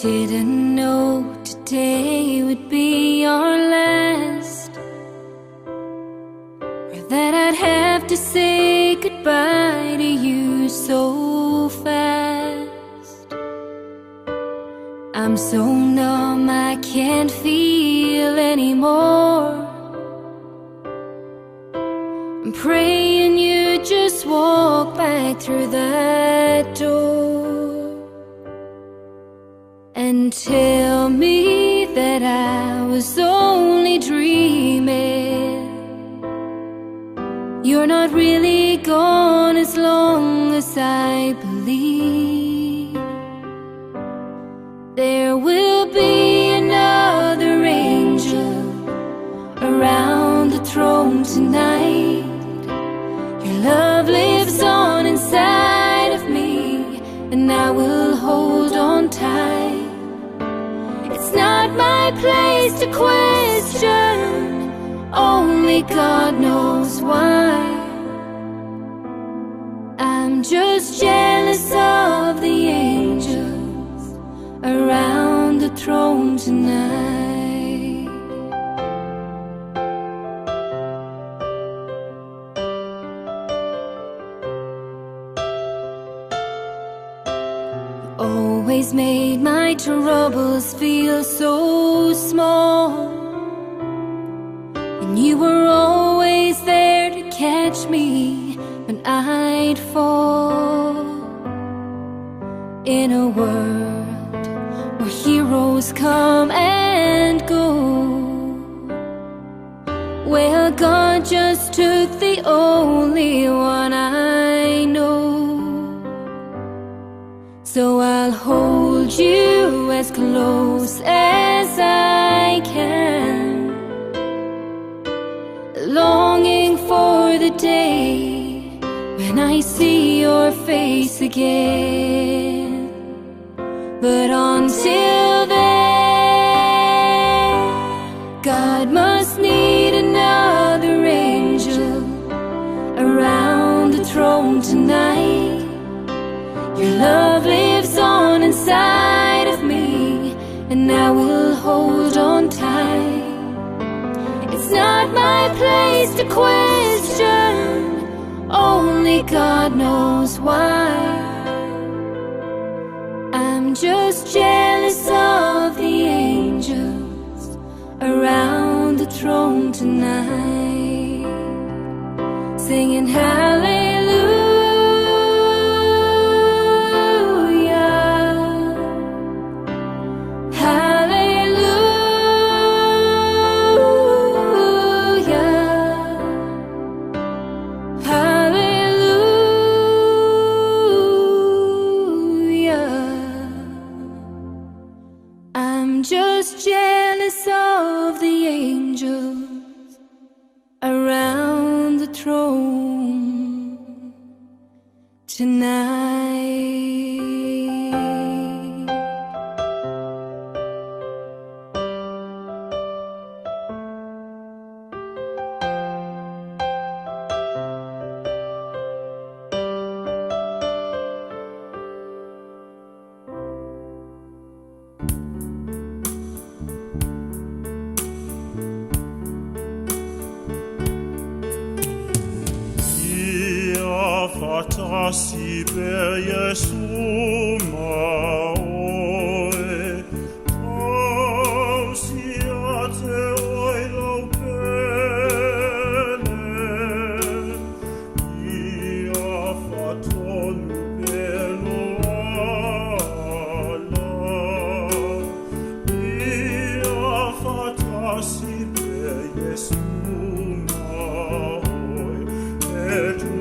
Didn't know today would be our last, or that I'd have to say goodbye to you so fast. I'm so numb I can't feel anymore. I'm praying you just walk back through that door and tell me that I was only dreaming. You're not really gone as long as I believe. There will be another angel around the throne tonight. Your love lives on inside of me, and I will hold on tight. It's not my place to question, only God knows why. I'm just jealous of the angels around the throne tonight. You always made my troubles feel so small, and you were always there to catch me when I'd fall. In a world where heroes come and go, well, God just took the only one I know. So I'll hold you as close as I can, longing for the day when I see your face again. But until then, God must need another angel around the throne tonight. Your love lives on inside of me, and I will hold on tight. It's not my place to question, only God knows why. I'm just jealous of the angels around the throne tonight, singing hallelujah, hallelujah, hallelujah. I'm just jealous of the angels around the throne tonight. Fatasi pe Iesu ma oe, tau sia te oi lau pele, ia fatonu pelo ala, ia fatasi pe Iesu ma oe, e tu.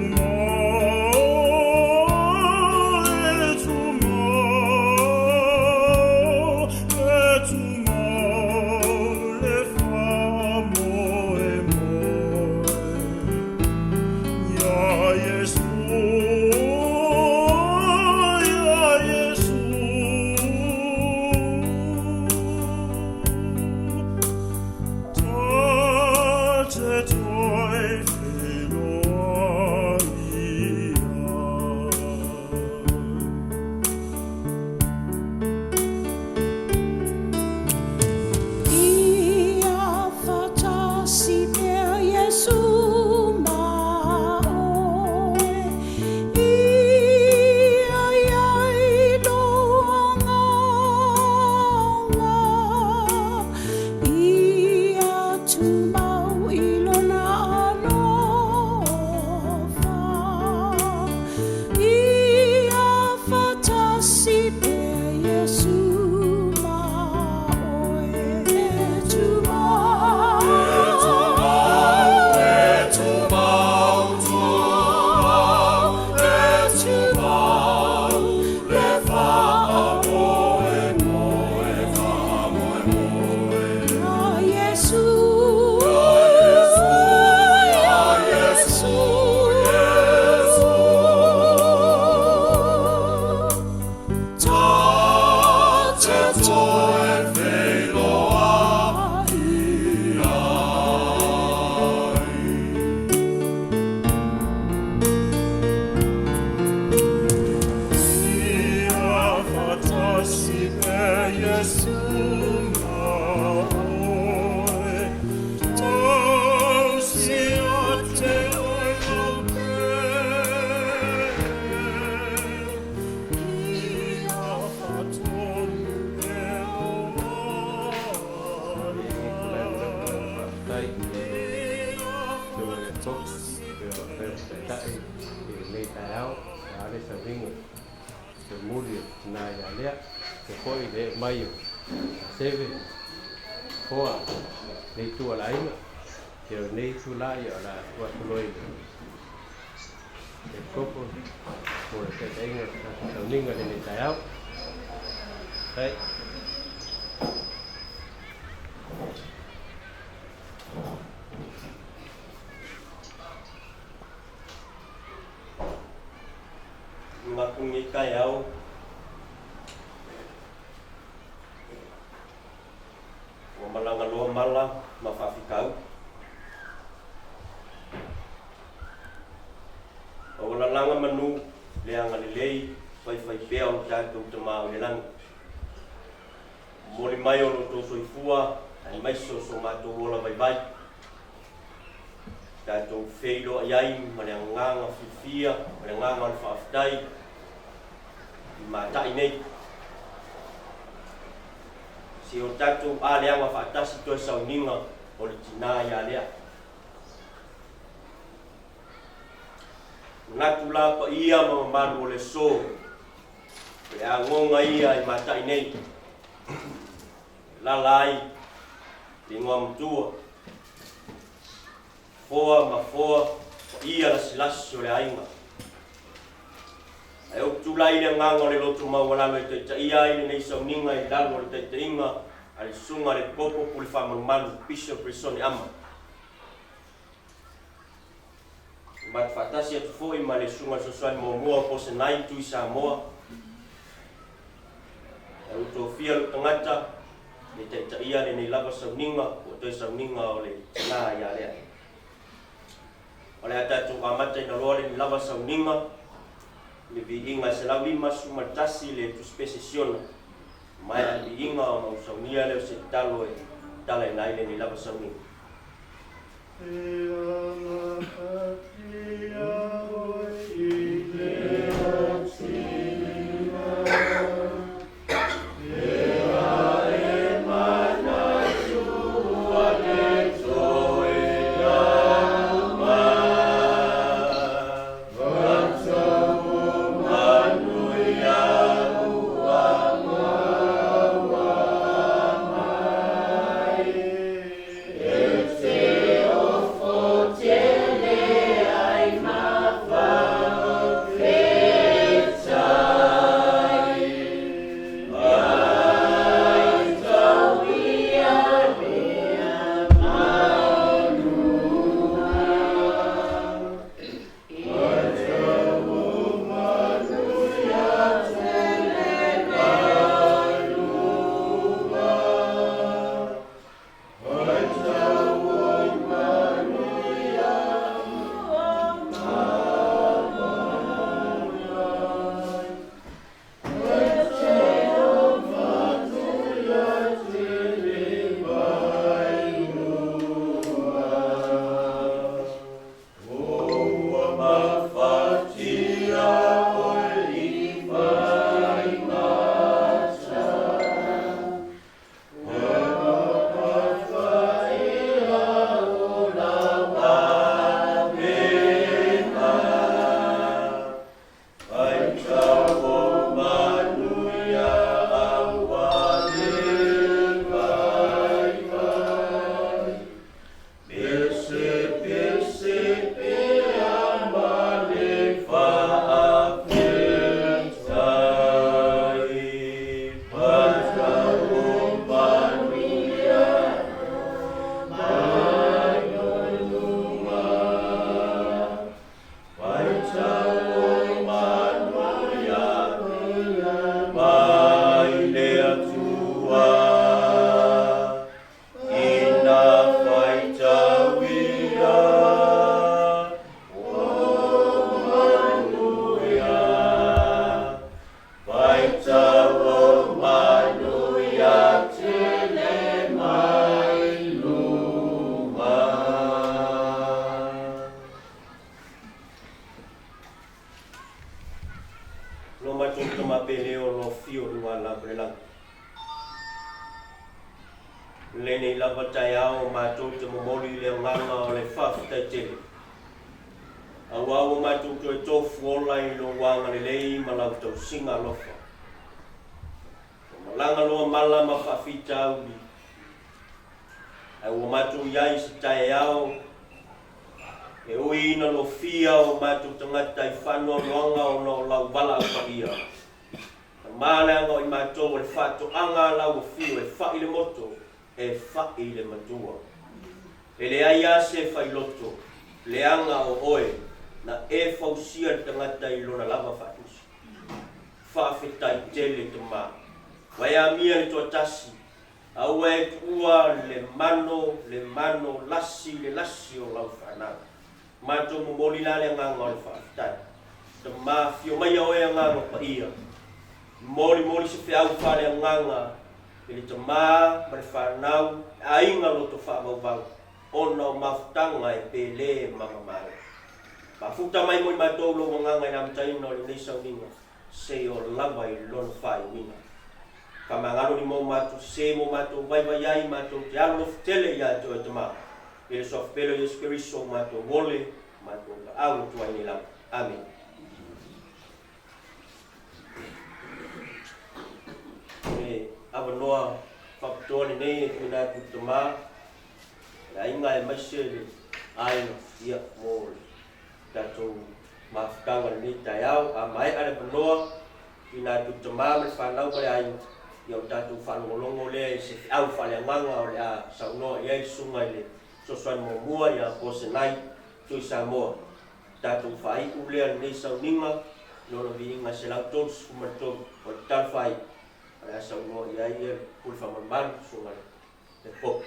Toemuli o le tina ia Lea, faapea foi le ee mai o Seve, Foa, lenei itu o le aiga. Ia o lenei itula ia o le a tuu atu loa i le Epikopo mo le taitaiga o le tatou sauniga i lenei taeao. Faafetai. Manatu lenei taeao ua malaga loa mala ma faafitauli. A ua lalaga manu le agalelei faifaipea o lo tatou Tama o i le lagi. Momoli mai o lo outou soifua aemaise o so matou ola vaivai. Tatou feiloai ai ma le agaga fiafia ma le agaga o le faafetai i matai nei. Se o tatou aleaga faatasi toe sauniga o le tina ia lea. Manatu la paia ma mamalu o le aso, o le agoga ia i matai nei. E lala ai le igoa matua, foa ma foa, paia lasilasi o le aiga. Ae ou te tulai i le agaga o le loto maualalo e taitaia ai lenei sauniga i lalo o le taitaiga a le Susuga a le Kopo Pule Faamalumalu, Bishop Brisone Ama. E matou faatasi atu foi ma le Susuga i le Fesoasoani muamua o Posenai Tui Samoa. Ae ua tofia lou tagata e taitaia lenei lava sauniga po o toe sauniga o le tina ia Lea. O le a tatou amataina loa lenei lava sauniga i le viiga e 151 le tusipese Siona. Maea le viiga ona ou saunia lea o se tatalo e talaina ai lenei lava sauniga. Lo matou tama pele o lo afio i luga lava o le lagi. Lenei lava taeao matou te momoli i le agaga o le faafetai tele. Auā ua matou toe tofu ola i lou agalelei ma lau tausiga alofa. Ua malaga loa mala ma faafitauli, ae ua matou i ai i se taeao e ui ina lofia o matou tagata i faanoanoaga ona o lau valaau paia. Tama leaga o i matou o le faatoaga a lau afio e fa'i le moto, e fa'i le matua. E leai lava se failoto, leaga o oe na e fausia le tagata i lona lava faatusa. Faafetai tele Tama. Ua e amia le toatasi, a ua e tuua le mano, le mano, lasi le lasi o lau fanau. Matou momoli la le agaga o le faafetai. Tama, afio maia oe Agaga Paia. Molimoli se feau faaleagaga i le tama ma le fanau, le aiga loto faavauvau, ona o mafutaga e pele ma mamao. Mafuta mai mo i matou lou agaga i le amataina o lenei sauniga, seia o lava i lona faaiuina. Faamagalo ni mo matou sese mo matou vaivai ai matou te alolofi tele ia te oe Tama, i le Suafa pele o Iesu Keriso matou ole, matou laau atu ai nei lava. Amene. O le avanoa faapitoa lenei e tuuina atu i le Tama, le aiga aemaise le aiga, ia, mo le tatou mafutaga i lenei taeao. A maea le avanoa, tuuina atu i le tama ma le fanau ma le aiga, ia o tatou faalogologo lea i se feau faaleagaga o le a saunoa i ai le susuga i le Fesoasoani Muamua ia Posenai Tui Samoa. Tatou faaiu lea lenei sauniga i lona viiga 133 o le tala faaiu o le a saunoa i ai le Pule Faamalumalu, Susuga i le Pope.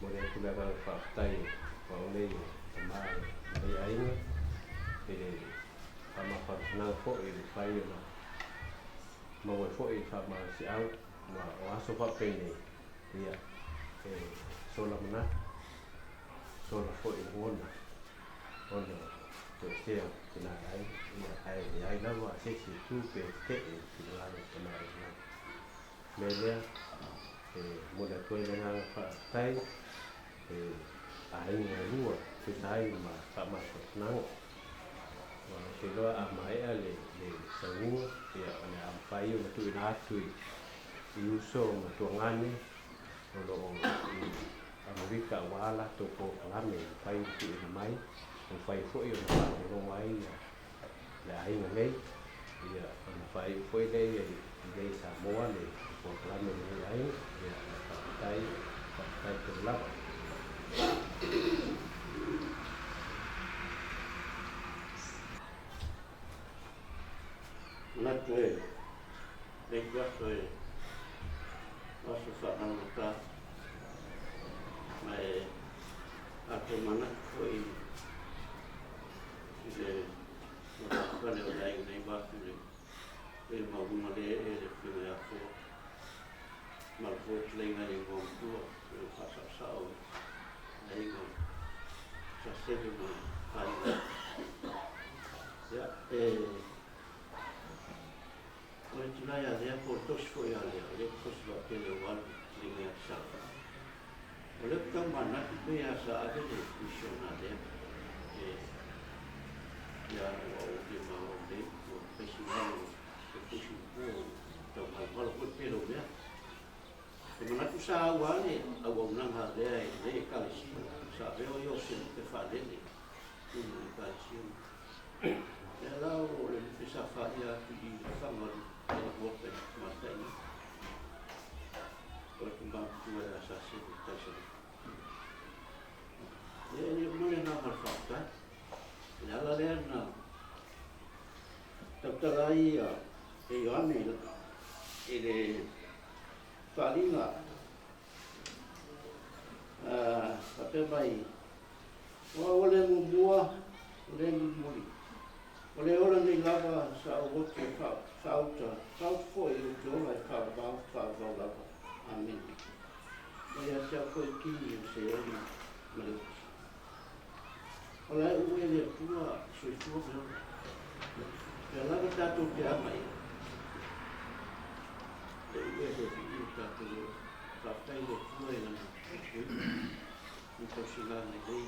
Momoli atu le agaga faafetai o au nei o tama ma nei aiga i le faamafanafanaga foi e mafai ona maua ai foi le faamalosiau ma o aso faapenei ia e sola manatu sola foi lagona ona toesea o tina e aiga ia ae leai lava se isi e tu pe tetee i le finagalo o tama e lagona. Mea lea e momoli atu ai le agaga faafetai i aiga e lua e tusa ai ma faamafanafanaga. Aua ou te iloa a maea le sauniga, ia o le a mafai ona tuuina atu i uso ma tuagane o lo o i Amerika aua latou polokalame e mafai ona tuuina mai, e mafai foi ona faalogologo ai le aiga nei, ia ona faaiu foi lea i inei i Samoa le polokalame a lenei aiga. Ia, faafetai, faafetai tele lava. Manatu e leitu aso e aso faamalagata ma e ato manatu foi i le matafale o le aiga nei vaatu le le mauga le e le fina ia fua ma le foi tleiga i ngā matua le whaasa'osa'o le aiga sa seve ma aiga ia e o le tina ia lea po tosi foi ia lea o le tosi faapele o alu tleiga ia sa o le tau manatu pe ia sa ave le misiona lea e ia ua o le ma o le ua faisingalo e pusi po tau malomalo foi pele o mea. E manatu sa au lava le auaunaga lea e le Ekalesia, sa avea o ia o se lupe faalele i luma o le Ekalesia. Lea la o le lupe sa faia atu i Lefaga o le Maota i Tamaitai nei. O le tama matua ia Saseve Taisale. Ia e le uma le agaga o le faafetai. O le ala lea na tautala ai e Ioane i le faaaliga faapea mai, o au o le muamua, o le mulimuli, o le ola nei lava sa ou oto e faauta, faauta foi ou te ola e faavavau, faavavau lava. Amene. Ma ia te au foi ki o Seoli ma le oti. O la e ue le Atua soifua me ola. Pea lava tatou te agai ai. Le ue le alii o tatou ola. Faafetai i le Atua i lana puipuiga i tausiga nei.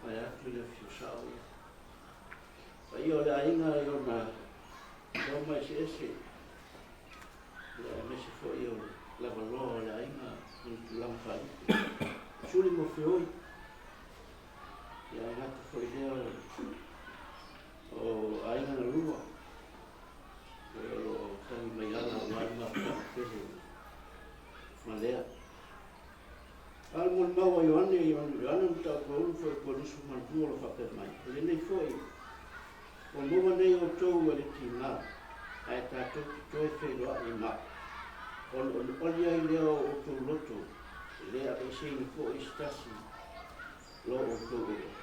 Vaeatu le afio sao ia. Paia o le aiga i ona lauma eseese, ia aemaise foi o le lavaloa o le aiga i ni tulaga faalupe. Suli ma feoi, ia e gata foi lea o aiga na lua, o lo o tagi mai ala aua le mafutaga pele ma lea. A o le molimau a Ioane, Ioane Mataupu e 6 fuaiupu e 22 o lo o faapea mai, O lenei foi, ua maua nei outou e le tiga, ae tatou te toe feiloai ma ona olioli ai lea o outou loto, e le aveeseina foi se tasi lo outou oloa.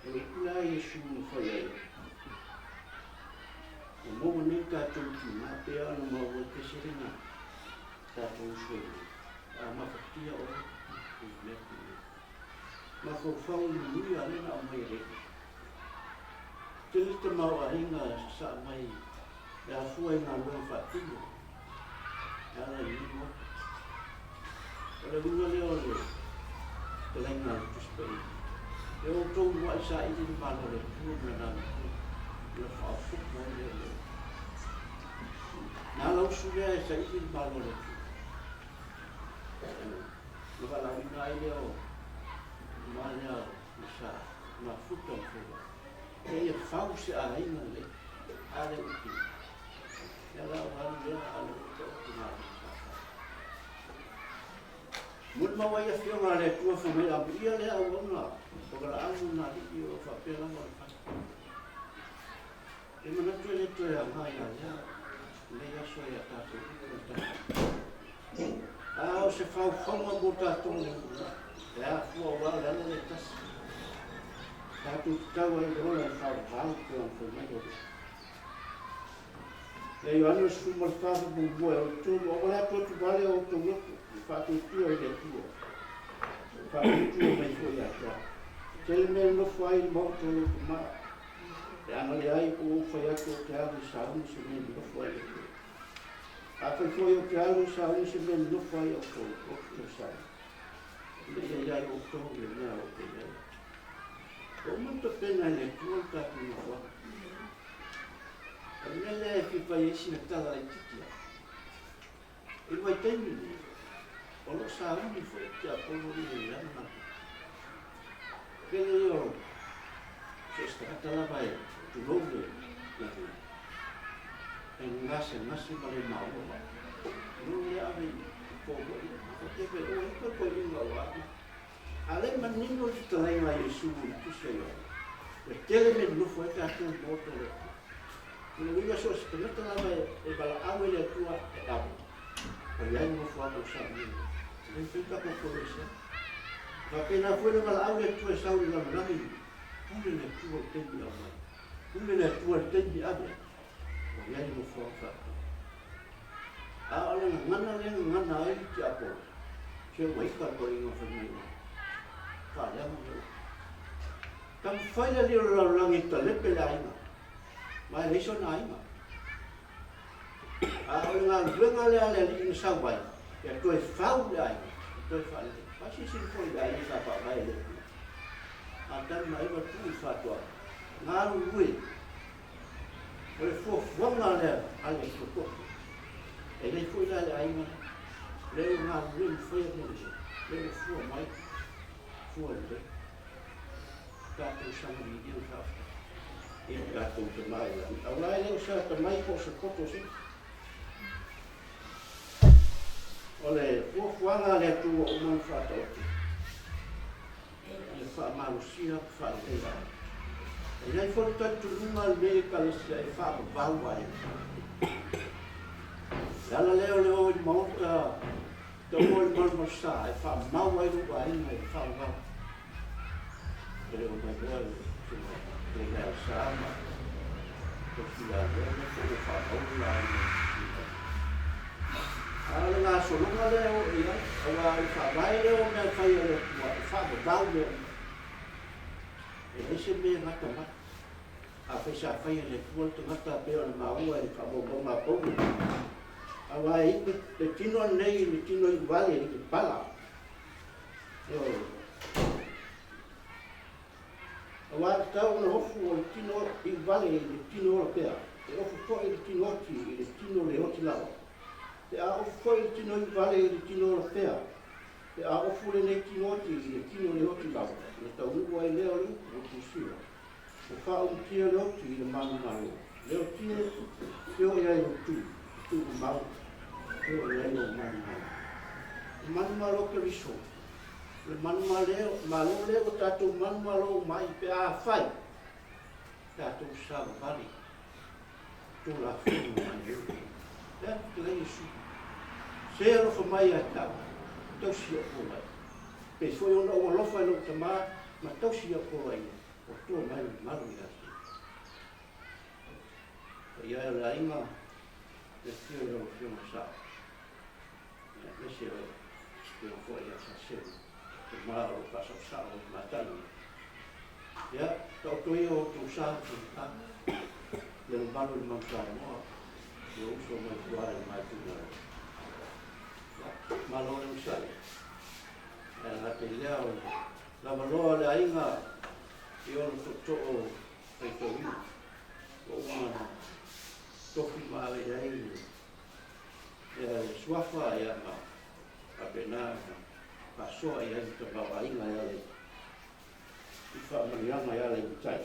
O le upu la a Iesu na fai ai, Ua maua nei tatou tiga pea ona maua i keselena tatou uso i nei, a mafatia oe i le mea penei. Mafaufau i manuia lea na aumai e le Alii. Tele tamaoaiga e sasaa mai e afua i galuega faatino e ala i lenei Maota. O le uiga lea o le fetalaiga a le Tusi Paia, E outou uluai saili le Malo o le Atua ma Lana amiotonu, ona faaopoopo ai lea o mea uma. Na ala usu lea e saili le Malo o le Atua, ona valaauina ai lea o ma lea na sa mafuta ma feiloai. Ia fau se aiga lelei, a lea ua tino. Ia la ua alu lea, a lea ua taoto galuega sa fai. Molimau ai Afioga a le Atua fai mai, Amuia lea auauna o valaau ma nā alii o lo o faapea lava ona fai. E manatu e le toe aoga ia lea lenei aso ia tatou uma ma tatou. A o se faufauga mo tatou le lumanai, e afua aua o le ala lea e tasi. Tatou te tau ai i le ola e faavavau pei ona fai mai le Alii. Ia Ioane 14 faamuamua e o le tolu, aua le atu atu vale o outou loto, i faatuatua i le Atua, faatuatua mai foi ia te au. E tele mea e nofo ai i le maota o lou tama, pe ana leai ua ou fai atu ou te alu e sauni se mea e nofo ai outou. Afai foi ou te alu e sauni se mea e nofo ai outou, ou te toe sauni, ina ia i ai outou i le mea ou te i ai. Ua uma ona tapena e le Atua le tatou nofoaga. O le mea lea e fia fai ai sina tala laitiiti lava. I le vaitaimi lenei, o lo o sauni foi le tiapolo ia i lana galuega. Tele ia o so o se tagata lava e tulou le galuega, e gasegase ma le maua mai. Tulou lea ave i fomai, faapea fai, ua i ai koekoeiga ua ave. A o lea e manino le fetalaiga a Iesu i le Tusi a Ioane, ua tele mea nonofo ai tatou i le Maota o le Atua. O le uiga so o se tagata lava e valaau e le Atua e ave, ua i ai le nofoaga ua saunia ai. E le mafai ona tatou toesea. E faapena foi le valaau le Atua e sau i le lalolagi, pule le Atua i le taimi e aumai, pule le Atua i le taimi e ave ai, ua i ai le nofoaga faapea. A o le gagana lea e gagana ai le tiapolo, se ua ika le toeaina fai mai ua faaleaga mea uma. Taumafai le alii o le lalolagi e talepe le aiga, ma e leai sona aiga. A o le galuega lea a le alii na sau ai, ia toe fau le aiga, ia toe faalelei. Faasilasila foi i le aiga sa faavae e le Atua. Atama ma Eva tuu i faatoaga, galulue. O le fuafuaga lea a le Atua Tofi, e leai foi la le aiga lea, lea ua galulue ma faia mea lelei, lea ua fua mai fua lelei. Tatou saga viia ma faafetai i le tatou Tama i lagi. Aua e le o se atamai po o se poto o se isi. O le fuafuaga a le Atua ua uma ona faataoto, ia faamalosia ma faaleleia ai. E i ai foi le talitonuga a lenei Ekalesia e faavavau ai. O le ala lea o le o i le maota te o i le malumalusa e faamau ai lou aiga i le faavavau. E le o mailoa i le mea sa ma tofia lea mea po ua faamau le aiga i le A o le gasologa lea e oo i ai, aua o le faavae lea o mea e fai a le Atua, e faavavau mea uma. E leai se mea e gata mai. Afai sa faia e le Atua le tagata pei ona maua i le faamaumauga a Paulo, aua e iu le tino lenei i le tino iuvale i le pala. Ioe. Auā e tatau ona ofu o le tino iuvale i le tino ola pea, e ofu foi le tino oti i le tino le oti lava. Pe a ofu foi le tino iuvale i le tino ola pea, pe a ofu lenei tino oti i le tino le oti lava, ona taunuu ai lea o le upu ua tusia, Ua faaulutia le oti i le manumalo, le oti e feoai ai lou tui, tuumau, feoai ai lou manumalo. O manumalo Keriso, o le manumalo malo lea ua tatou manumalo uma ai pe afai tatou savavali i Tulafono ma Ioe. Lea fetalai Iesu, se alofa mai ia te au, tausi au poloaiga. Pei foi ona ou alofa i lou Tama ma tausi au poloaiga, ua tua mai le mamalu ia te Paia e o le aiga, le afio i lau Afioga Sao, aemaise o le afioga foi ia Saseu, tama o lo o faasaosao i matai nei. Ia, taoto ia o outou sa ma faigata, le mamalu i le Manu Samoa, le uso mai tua i le ma itumalo. Ia, malo le onosai. Ae gata i lea o le lavaloa o le aiga i ona tootoo faitauina ua uma ona tofi ma ave i ai le suafa ia ma faapena ona faasoa i ai le tamaoaiga e ala i faamanuiaga e ala i matai.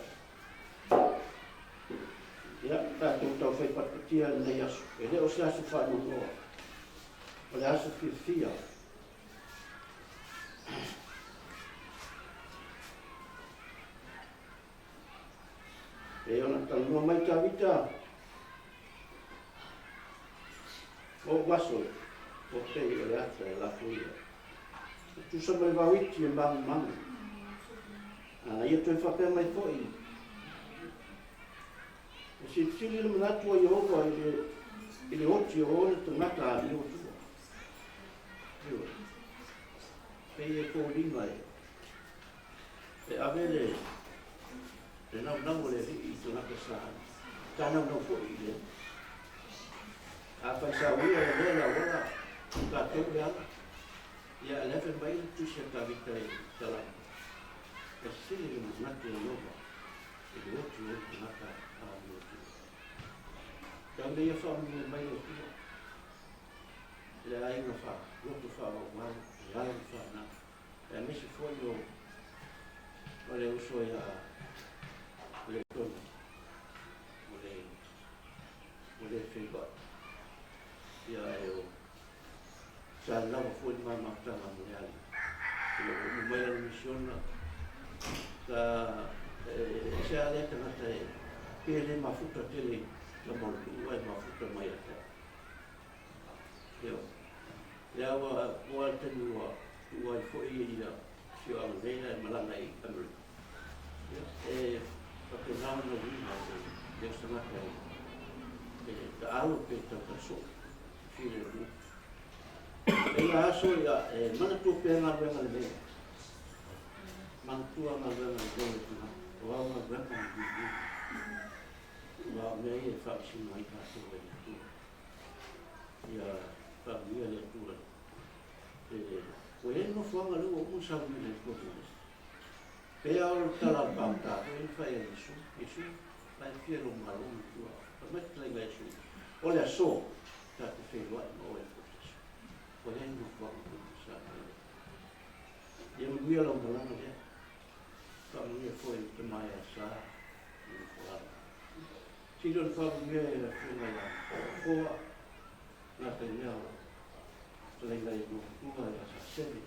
Ia, tatou taufai patipatia lenei aso. E le o se aso faanoanoa, o le aso fiafia. E ona talanoa mai Tavita, o ou aso ua pei o le ata e lafoia. E tusa ma le vauiti e magumagu. A ia toe faapea mai foi, e silisili le manatu o Ieova i le oti o ona tagata amio atua. Ioe. Pei e foliga e e ave le le naunau o le alii i tagata sa sa naunau foi i le Afai sa uia e lea le auala o tatou le ala, ia le afe mai le tusi a Tavita i tala e sili le manatu o Ieova i le oti o tagata a le Atua. Tau le ia faamumu mai le Atua le aiga fa loto faavauvau i alo ma fanau aemaise foi o o le uso ia le tonu o le o le feiloai ia e o sa lava foi le mamafutaga ma le ali ina ua uma mai lana misiona sa e se a lea tagata e pe le mafuta tele tama o le nuu ae mafuta mai ia te au. Ioe. Lea ua ua le taimi ua tuu ai foi ia afioaga nei ae malaga i Amerika. Ia, e faapena ona uiga o le o se tagata e taalo pe tautasoo filemu. E ia aso ia e manatua pea galuega lelei. Manatua galuega lelei a tagata. O au galuega ma mulimuli. Aua o mea ia e faamasino ai tatou e le Atua. Ia faamanuia le Atua i le Ua i ai le nofoaga lea ua uma ona sauni le Atua mo le Pe a o le tala a le palota foi na fai e Iesu, Iesu, la e fia lou malo ma tua. Fai mai le fetalaiga a Iesu, o le aso ta te feiloai ma oe i le aso. Ua i ai le nofoaga ua uma ona sauni le Atua. Ia manuia lau malaga lea. Faamanuia foi i le tama ia Sa ma le nofoaga. Sili ona faamanuia e le Afioga ia Foa Gataimea o fetalaiga i Luatua ia Saseve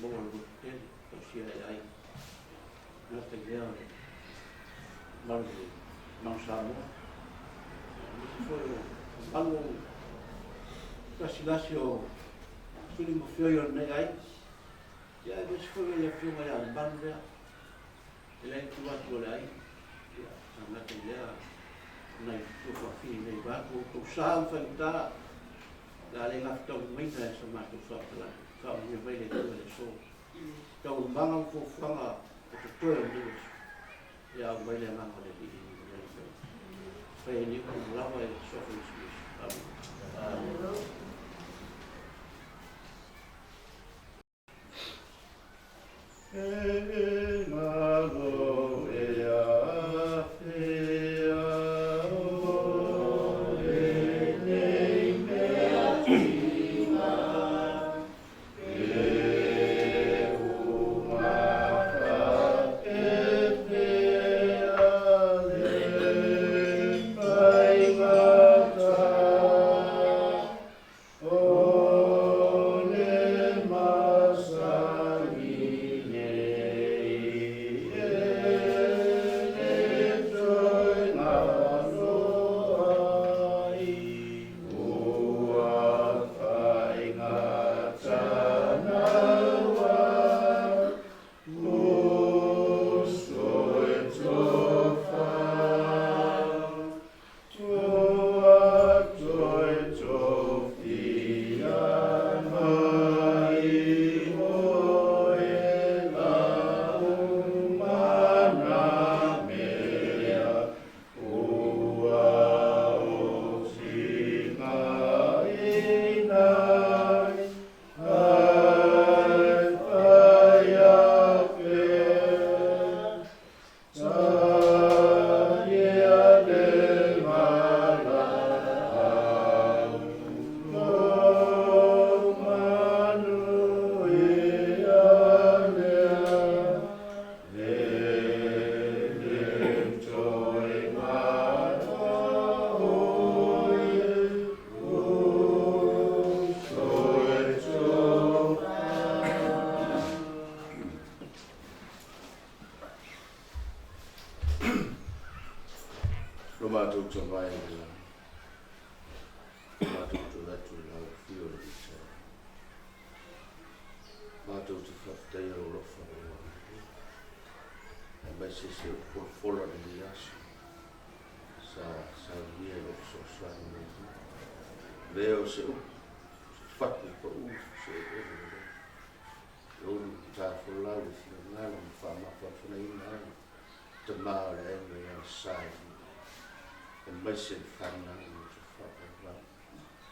maua le loto tele tausia e aiga. Gataimea o le mamalu o le Manu Samoa. Aemaise foi o mamalu o lasilasi o Tuli ma Feoi o lenei aiga. Ia aemaise foi o le Afioga ia Lemalu lea E leai ni tua atu o le aiga, ia, sa gata i lea nai tuafafine nei vaeatu outou sa ma faigata, le a le gafataulimaina e sa matou faamatalaga, faamanuia mai le Atua i le aso. Taualumaga ma fuafuaga o totoe o lenei aso, ia aumai le agaga o le Alii i manuia ai mai. Fai ai nei upu lava i le suafa o Iesu Keriso. Amene. E ngalo e afea o e nei mea tina E umaka e pea le faigata O le masani nei e le toe galo ai Ua faigata naua uso e tofa Ua toe tofia mai oe lau mana mea Ua otigaina ai fai afea Sa ia le valaau Lo manuia lea E le toe galo oe Uso e tofa. Lo matou tavae i le lagi, matou tulai atu i lau afio i le Israel. Matou te faafetaia lou alofa ma lou agalelei, aemaise se folafola o lenei aso sa saunia i lou fesoasoani mai lea o se upu, se fatu pau, se eleele o lea. E ulu ta folau le finagalo ma faamafanafanaina ai tama o le aiga ia Sa aemaise le fanau o te faavauvau.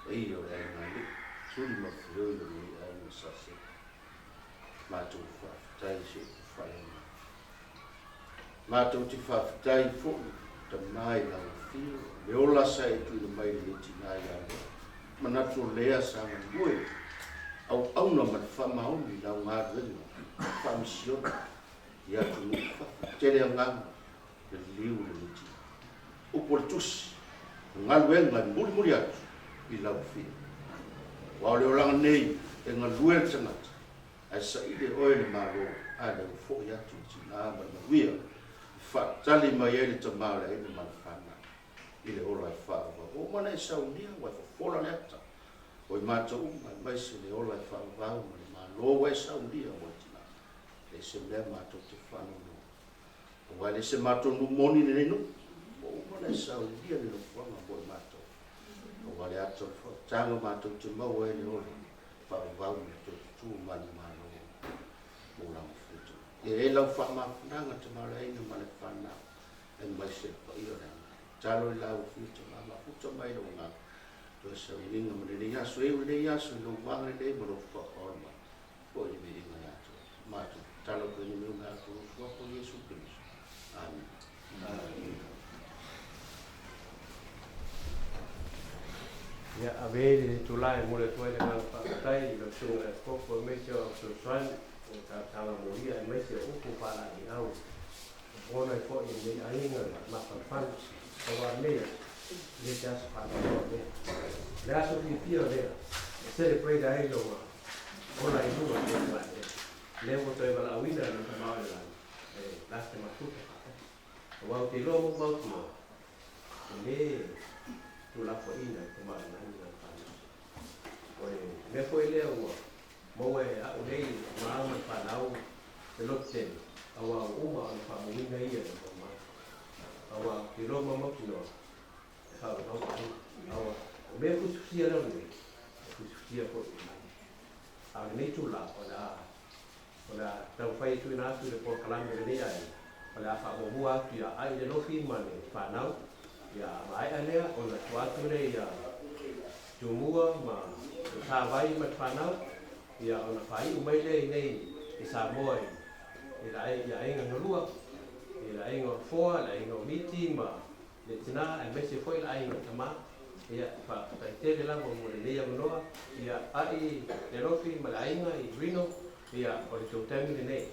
Paia o le aiga alii, tuli ma feoi o lenei aiga Saseta. Matou faafetai se upu faaleaga. Matou te faafetai foi tama i lau afio, le ola sa e tuuina mai lenei tina ia lea. Manatu o lea sa galue auauna ma le faamaoni i lau galuega faamisiona i atunuu i fafo. Tele agaga le liu lenei tina. Upu o le tusi, o galuega e mulimuli atu i lau afio. Aua o le olaga nei e galue le tagata, ae saili e oe le Malo, a lea ua foi atu le tina ma le manuia e faatali mai ai le tama o le aiga ma le fanau i le ola e faavavau. Ua uma ona e saunia ua e fofola le ata o i matou uma aemaise le ola e faavavau ma le Malo ua e saunia mo le tina. E leai se mea matou te faanoanoa aua e leai se matou nuu moni i lenei nuu. Ua uma ona e saunia le nofoaga mo i matou aua le ata o le faautaga matou te maua ai le ola faavavau ma le toe tutu manumalo mo lana futa. E i ai lau faamafunaga tamaoleaiga ma le fanau aemaise le paia o le aiga. Tatalo i lau afio tama mafuta mai lou agaga toe sauniga ma lenei aso. E iu lenei aso i lou agalelei ma lou faapaolo mai foi le viiga ia te oe. Matou tatalo pea nei mea uma e atu lou suafa o Iesu Keriso. Amene. Ia, ave ai lenei itula e momoli atu ai le agaga faafetai i lau Susuga i le Epikopo aemaise o fesoasoani o talosaga molia aemaise o upu faalaeiau e ona ai foi i lenei aiga le mafanafana aua lenei aso, e le se aso faanoanoa lea. O le aso fiafia lea e celebrate ai lou ola i luga o lenei tamalii. Lea ua toe valaauina e lona tama o i le lagi e la te mafuta faatasi. Aua ou te iloa maumau e le tulafoaiina e tama o le lagi lana fanau. O le mea foi lea ua maua e a'u nei ma ma le fanau le lotu tele, aua ua uma ona faamauina ia e maumau. Aua ou te iloa maumau e faavavau aiga. Aua o mea fusifusia lea o lenei, e fusifusia foi i le lagi. A o lenei itula, o le a taumafai e tuuina atu le polokalame o lenei aiga, o le a faamuamua atu ia ai le lofi ma le fanau, ia maea lea ona tua atu lea ia Tumua ma le Savai ma le fanau, ia ona faaiu mai lea i nei i Samoa i i le i aiga na lua, i le aiga o Foa, le aiga o Miti ma le tinā, aemaise foi le aiga o Tamā. Ia, faafetai tele lava mo lenei avanoa. Ia, a'i le alofi ma le aiga i Reno, ia, o le tou taimi lenei.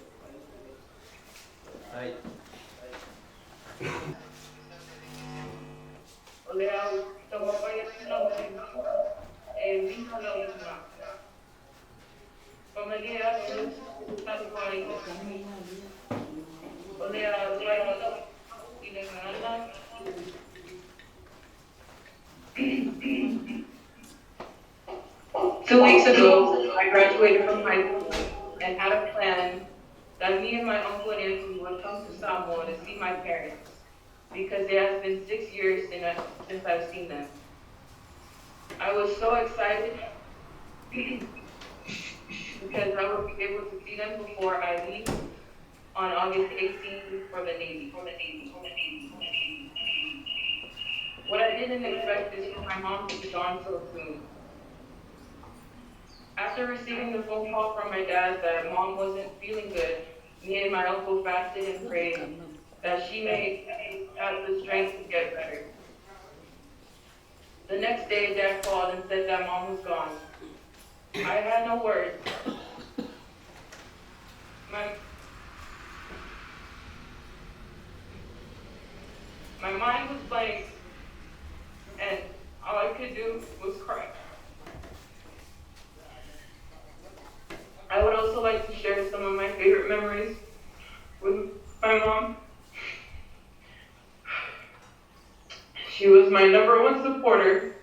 Faafetai. O le au taumafai atu lau e uiga lau lima. Famalie atu talu ai. O le a fai i le gagana. 2 weeks ago, I graduated from high school and had a plan that me and my uncle and auntie would come to Samoa to see my parents because it has been 6 years since I've seen them. I was so excited because I would be able to see them before I leave on August 18th for the Navy. For the Navy. For the Navy. For the Navy. What I didn't expect is for my mom to be gone so soon. After receiving the phone call from my dad that mom wasn't feeling good, me and my uncle fasted and prayed that she may have the strength to get better. The next day, Dad called and said that mom was gone. I had no words. My mind was blank, and all I could do was cry. I would also like to share some of my favorite memories with my mom. She was my number one supporter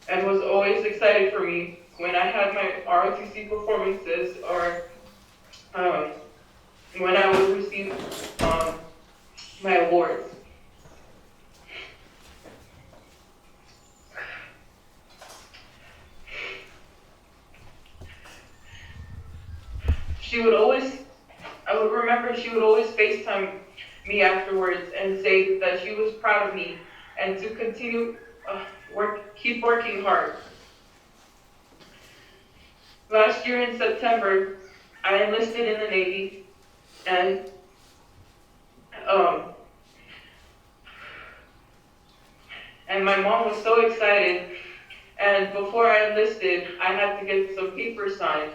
and was always excited for me when I had my ROTC performances or when I would receive my awards. She would always, I would remember she would always FaceTime me afterwards and say that she was proud of me and to continue keep working hard. Last year in September, I enlisted in the Navy, and my mom was so excited. And before I enlisted, I had to get some papers signed.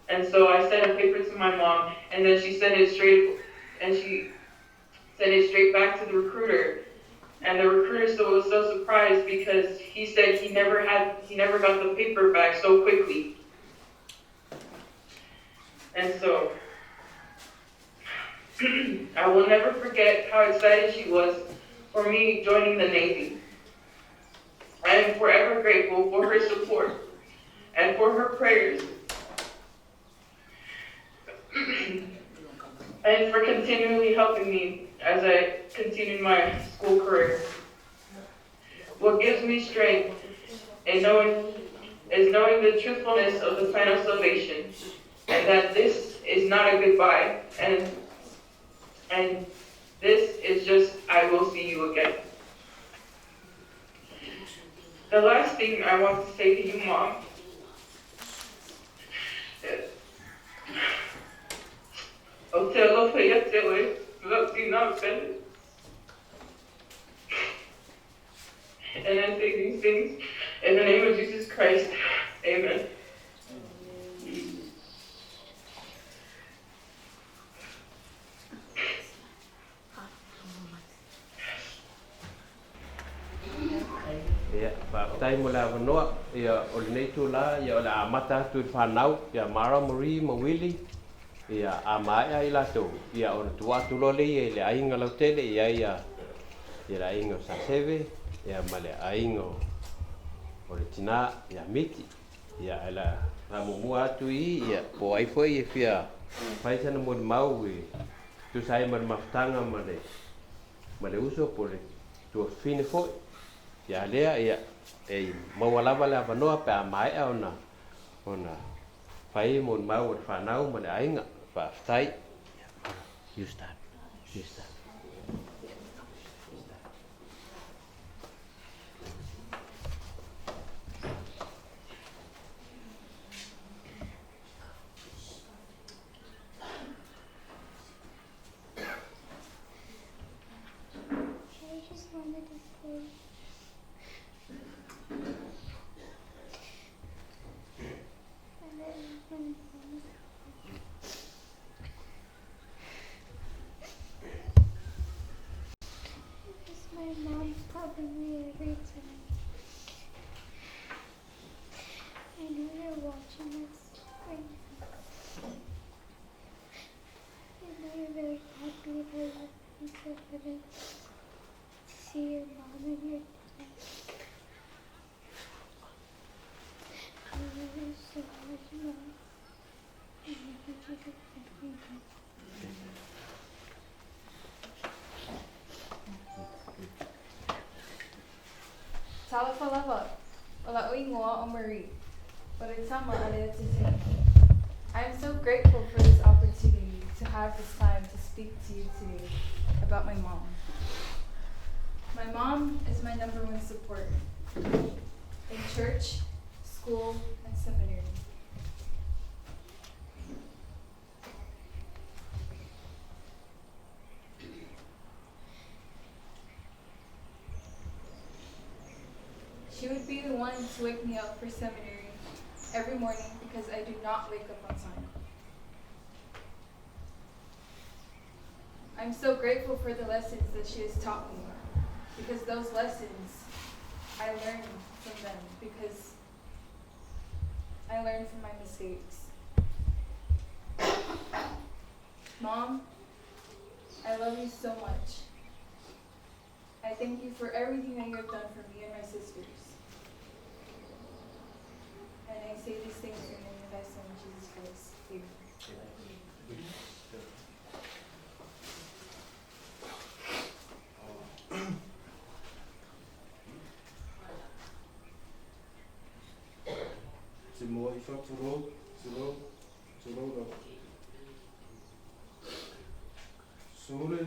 And so I sent a paper to my mom, and then she sent it straight, and she sent it straight back to the recruiter. And the recruiter was so surprised because he said he never got the paper back so quickly. And so I will never forget how excited she was for me joining the Navy. I am forever grateful for her support and for her prayers and for continually helping me as I continued my school career. What gives me strength is knowing the truthfulness of the plan of salvation, and that this is not a goodbye, and this is just, I will see you again. The last thing I want to say to you, Mom, is, and I say these things in the name of Jesus Christ. Amen. Ia, faafetai mo le avanoa. Ia, o lenei itulā, ia, o le a amata atu i le fanau, ia Mara, Marie ma Willie. Ia, a maea i latou, ia, ona tuu atu loa lea i le aiga lautele, i ai ia, ia le aiga o Saseve, ia, ma le aiga o le tinā, ia Miti. Ia, ae la faamuamua atu i, ia, po o ai foi e fia fai sana molimau e tusa ai ma le mafutaga ma le uso po o le tuafafine foi. Ia lea, ia, e maua lava le avanoa pe a maea ona fai molimau o le fanau ma le aiga. Faafetai. You start. You start. You start. day. I love you, Mom. I miss my mom probably every time. I know you're watching us right now. I know you're very happy that you went to heaven to see your mom and your dad. I love you so much, Mom. I need you to every day. Talofa lava, o la'u igoa o Marie, o le tama a Leatisini. I am so grateful for this opportunity to have this time to speak to you today about my mom. My mom is my number one support in church, school, and seminary. She would be the one to wake me up for seminary every morning because I do not wake up on time. I'm so grateful for the lessons that she has taught me because those lessons I learned from them because I learned from my mistakes. Mom, I love you so much. I thank you for everything that you have done for me and my sisters. And I say these things in the name of thy Son, Jesus Christ. Amen. Se mo i whaturo, turo, turo rau. Sole,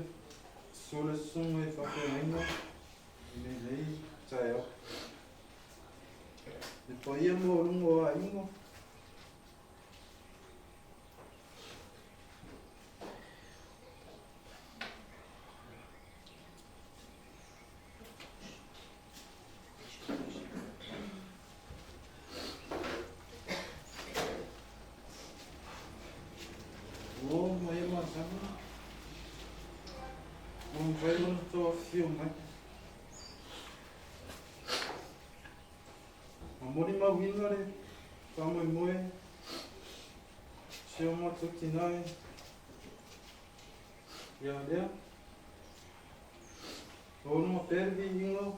sole sunga i whakainga, i nei lei tae au. Le paia mo lunga o aiga. O mai e masani, ua mafai ona toe afifio mai. Ma molimauina le faamoemoe si o matou tinā ia lea. Ua pea le viiga, ua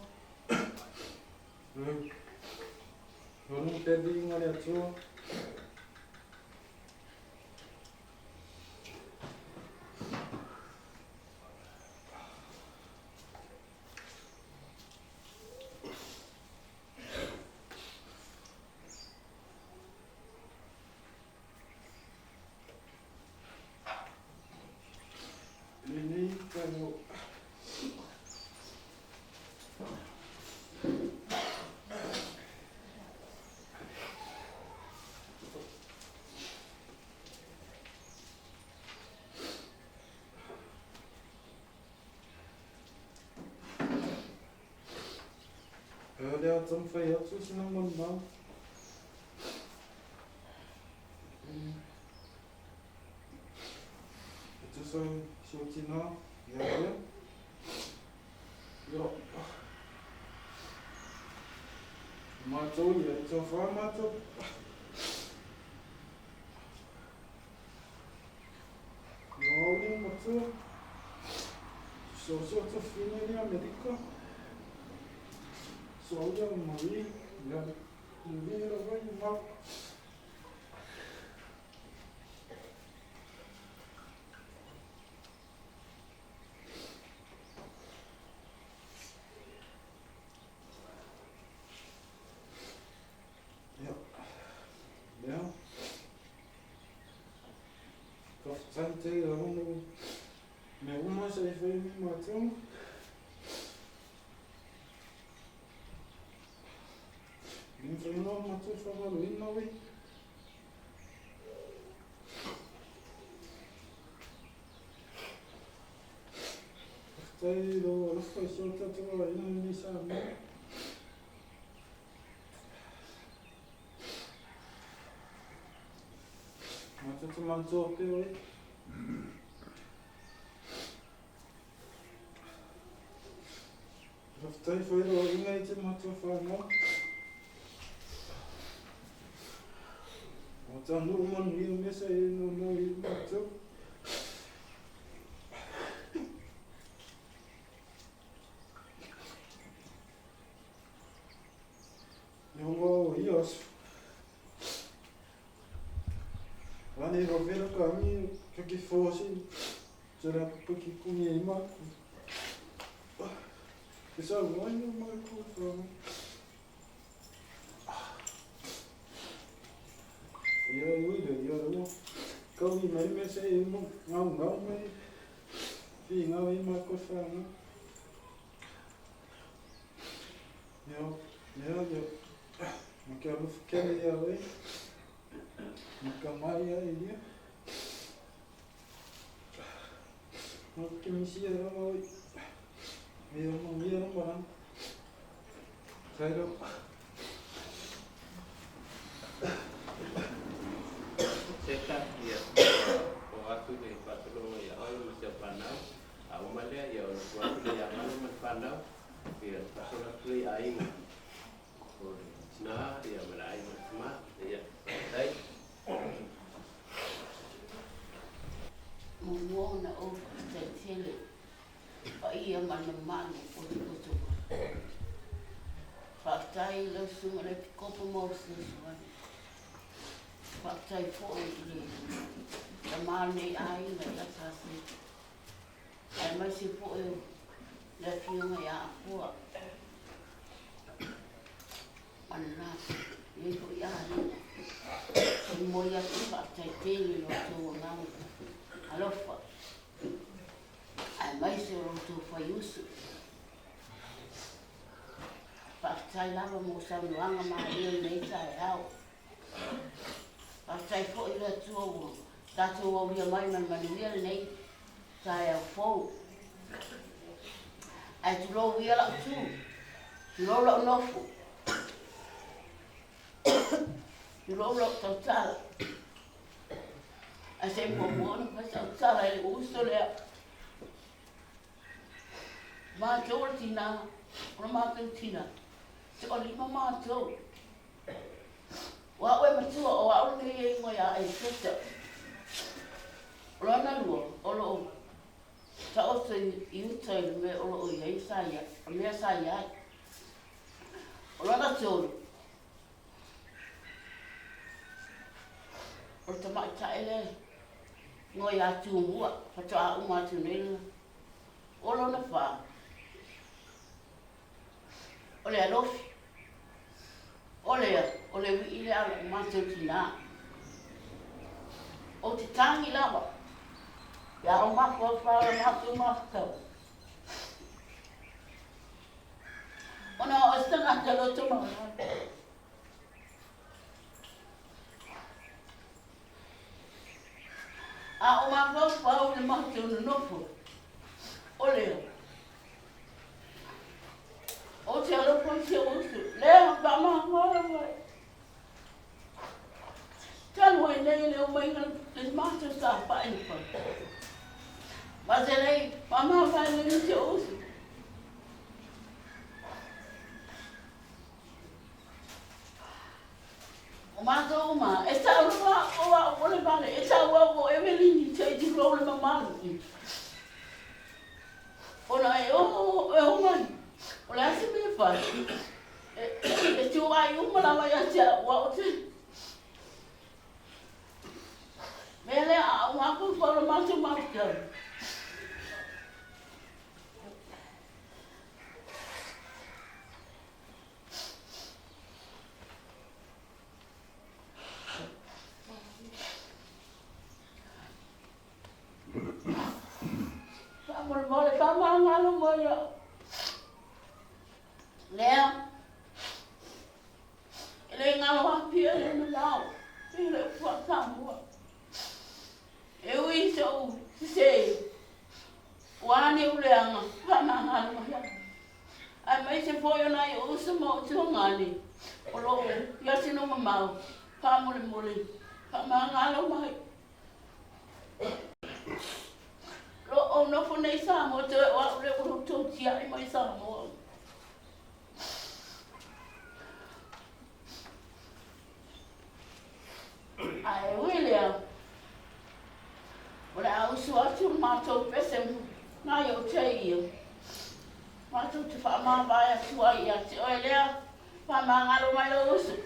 pea le viiga o le Atua. Lenei taeao. O le a taumafai atu sina molimau. E tusa ai si ou tinā ia ia. Ia. Matou ia, e taufa matou. Ia au lea matua. Soso tafina i Amerika. So au ia Marie, ia lelei lava i mau. Ia, lea. Faafetai tele lava mo mea uma sa e fai ai matou. Le mafai ona matou faamaloina oe. Faafetai i lou alofa i si o tatou aiga nei Samoa. Matou te manatua pea oe. Faafetai foi i lou aiga i te matua whanau. O taunuu manuia mea sa e nono i matou. Ioga o ia aso. Lani vavela ka angi ka ki fosi tera puki kungi e ima. Ke sa wai o mai ko whanau. Ia ui le ia rua. Kau i mai me se i mo ngau ngau mai. Fi ngau i mai ko whanau. Ia, ia, ia. Ma ke alofa kele ia oe. Ma ka mai ia e ia. Ma ke misi ia rama oe. Ia ma ia rama rama. Kai rau. Seta, ia, o atu le faatologa ia oe ma si au fanau, a uma lea, ia ona tuu atu lea ia Manu ma le fanau, ia ona faasolo atu lea i aiga, o le tina, ia ma le aiga o le tama, ia, faafetai. Muamua ona ou faafetai tele i paia ma le mamalu o Potopoto. Faafetai i lau susuga i le Epikopo mo au fesoasoani. Faafetai foi i le tama o lenei aiga ia Saseta, aemaise foi o le afioga ia Afoa ma le lenei foi aiga. E momoli atu le faafetai tele i lo outou agaga alofa, aemaise o lo outou faiusu. Faafetai lava mo saunoaga malie i lenei taeao. Faafetai foi i le Atua ua tatou aulia mai ma le manuia lenei taeao fou. Ae tulou ia lau tu, tulou lau nofo, tulou lau tautala. Ae se i muamua ona fai sau tala i le uso lea. Matou o le tina, o le matou tina, toalima matou. O au e matua, o au lenei e igoa ia Eseta. O lona lua, o lo o taoto i uta i le mea o lo o i ai sa ia, mea sa i ai. O lona tolu, o le tamaitai lea igoa ia Tumua, faatoa uma atu nei le O lona whā, o le alofi, o lea, o le ui'i lea a la'u matou tinā. Ou te tagi lava, pe a ou mafaufau i a matou mafatau. Ona o se tagata loto maualalo. A o mafaufau i le matou nonofo, o lea, ou te alofa i si ou uso, lea faamagalo ai. Talu ai nei le omaiga le matou saofai na fai. Ma te lei faamavae i si ou uso. O matou uma, e tau loa o au o le vale, e tau au o Evelini, se i tulou le mamalu. Ona e o, e o mai, o le a se mea e fai, e tu ai uma lava ia te au, au te. Mea lea a o matou fau le matou matou. Faamolemole, faamagalo mai au. Lea, e le galo apia le mamao, e le upu a Samoa. E ui i sou sese, ua ane ou leaga, foi o nai ou uso ma ou tuagane o lo o i atunuu mamao, faamolemole, faamagalo mai. Lo o nofo nei i Samoa toe o au lea ua outou tiai mai Samoa. Ae ui lea, o le a usu atu le matou pese nai o te ia. Matou te faamavae atu ai ia te oe lea, faamagalo mai lou usu.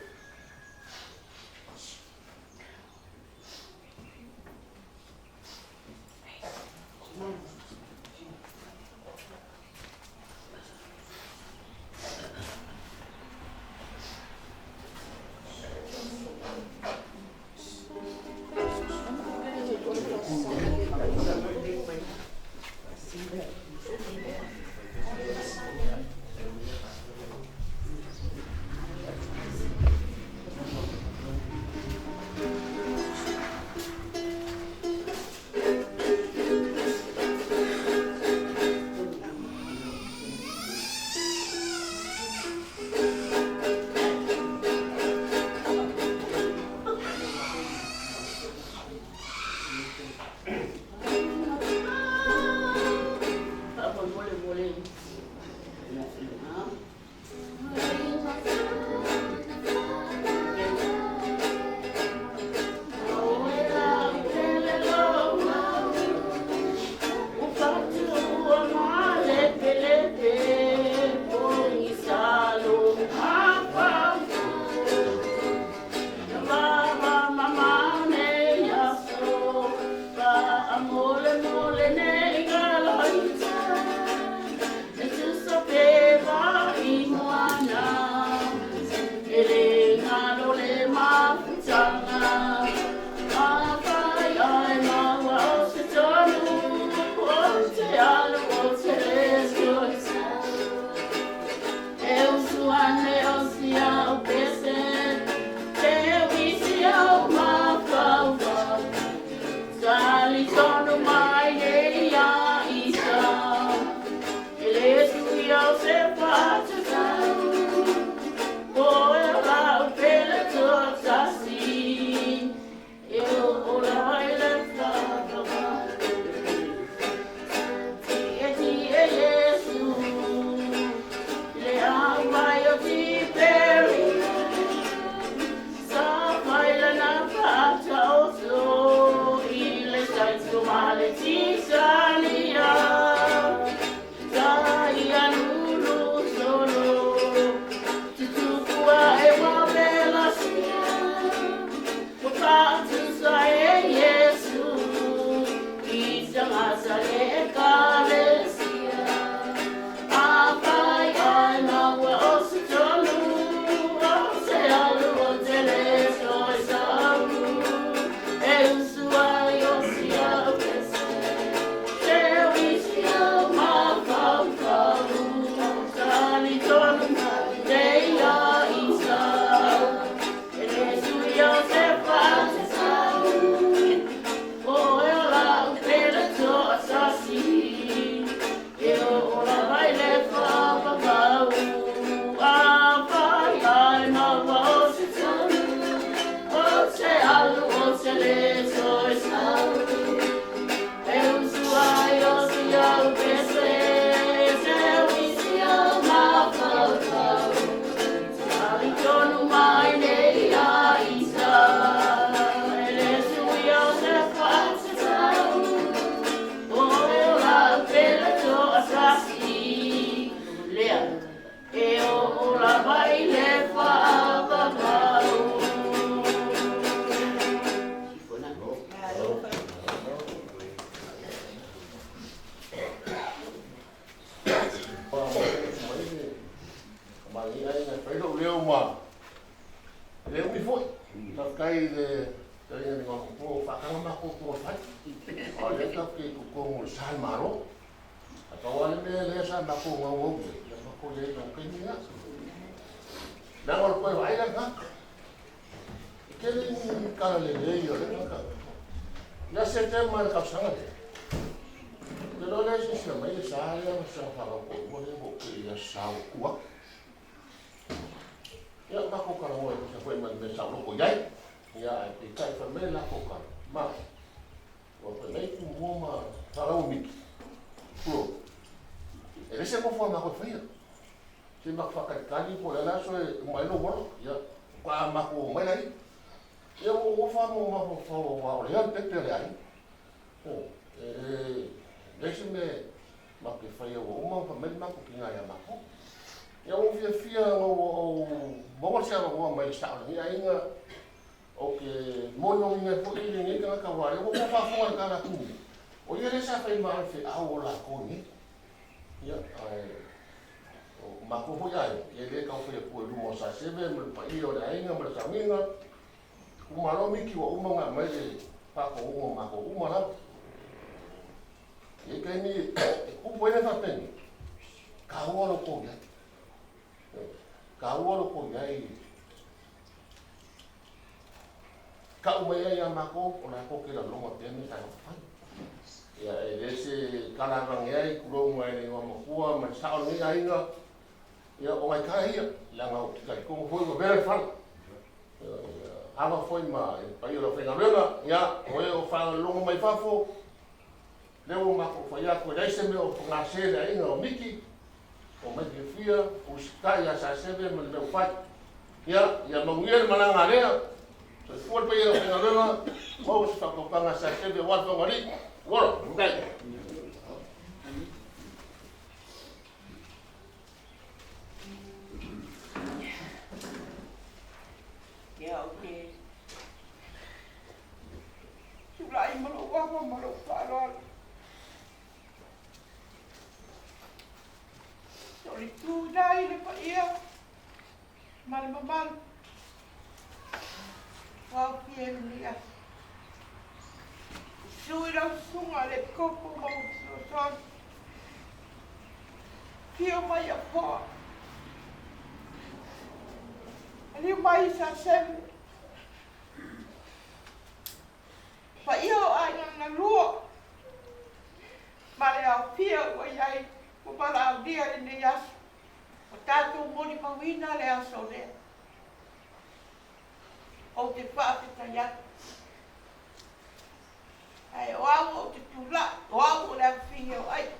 makou talanoa e tusa foi ma le mea sa ou loko i ai. Ia, ae peitai fai mai le latou tala, Ma, ua fai mai Tumua ma Salaua Miki, tulou, e leai se nofo a matou e faia. Se i matou faatalitali po o le a le aso e uma ai lou ola. Ia, faatoa matou omai laia. Ia, ua ou nofo lava ma ou mafaufau aua o lea le pepe a le aiga. Ioe, e leai se mea matou te faia ua uma ona fai mai le matou tina ia matou. Ia ua ou fiafia ina ua ou maua se avanoa mai le sao o lenei aiga ou te molimauina ai foi lenei tagata aua o lea ua uma faafofoga i le tala a Tumua, o ia lea sa fai ma alofeau o latou nei. Ia, ae o matou foi aiga, ia e le tau fai atua i luma o Saseve ma le paia o le aiga ma le sauniga. Itumalo Miki ua uma ona aumai le faatonuga o matou uma lava. E i ai taimi e tupu ai mea faapenei, taua lo outou i ai. Taua lo outou i ai. Tau mai ai ia matou, o latou te lalona pea mea sa fai. Ia, e le se tala avane ai, tulou mai le igoa matua ma le sao o lenei aiga, ia, o nai tala ia, leaga ou te talitonu foi ua vela le fala. Ava foi ma le paia o le aufaigaluega, ia, o e o faalogologo mai fafo, lea ua matou fai atu, e leai se mea o gase le aiga o Miki, o mai fiafia, usitai ia Saseve ma le mea ua fai. Ia, ia manuia le malaga a lea, soifua le paia o le aufaigaluega, maua se faatautaga a Saseve aua le Fonoalii. Ua ola, faafetai. Ia, ou te tulai ma lou ava ma lou faaaloalo. O le tu ina i le paia ma le mamalu ua aofia i lenei aso. Susu i lau susuga le Epikopo ma ou fesoasoani. Afio mai Apoa. Maliu mai Saseve. Paia o aiga na lua ma le aofia ua i ai ua valaaulia lenei aso. Ua tatou molimauina le aso lea. Ou te faafetai atu. Ae o au ou te tulai, o au o le afafine o Aiga.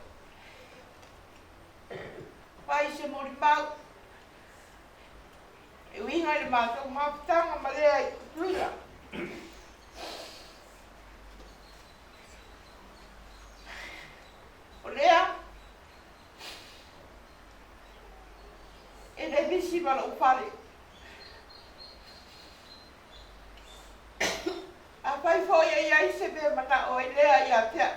Fai se molimau e uiga i le matou mafutaga ma lea i Tutuila. O lea e le misi ma lou fale. Afai foi e i ai se mea manao ai lea ia te au,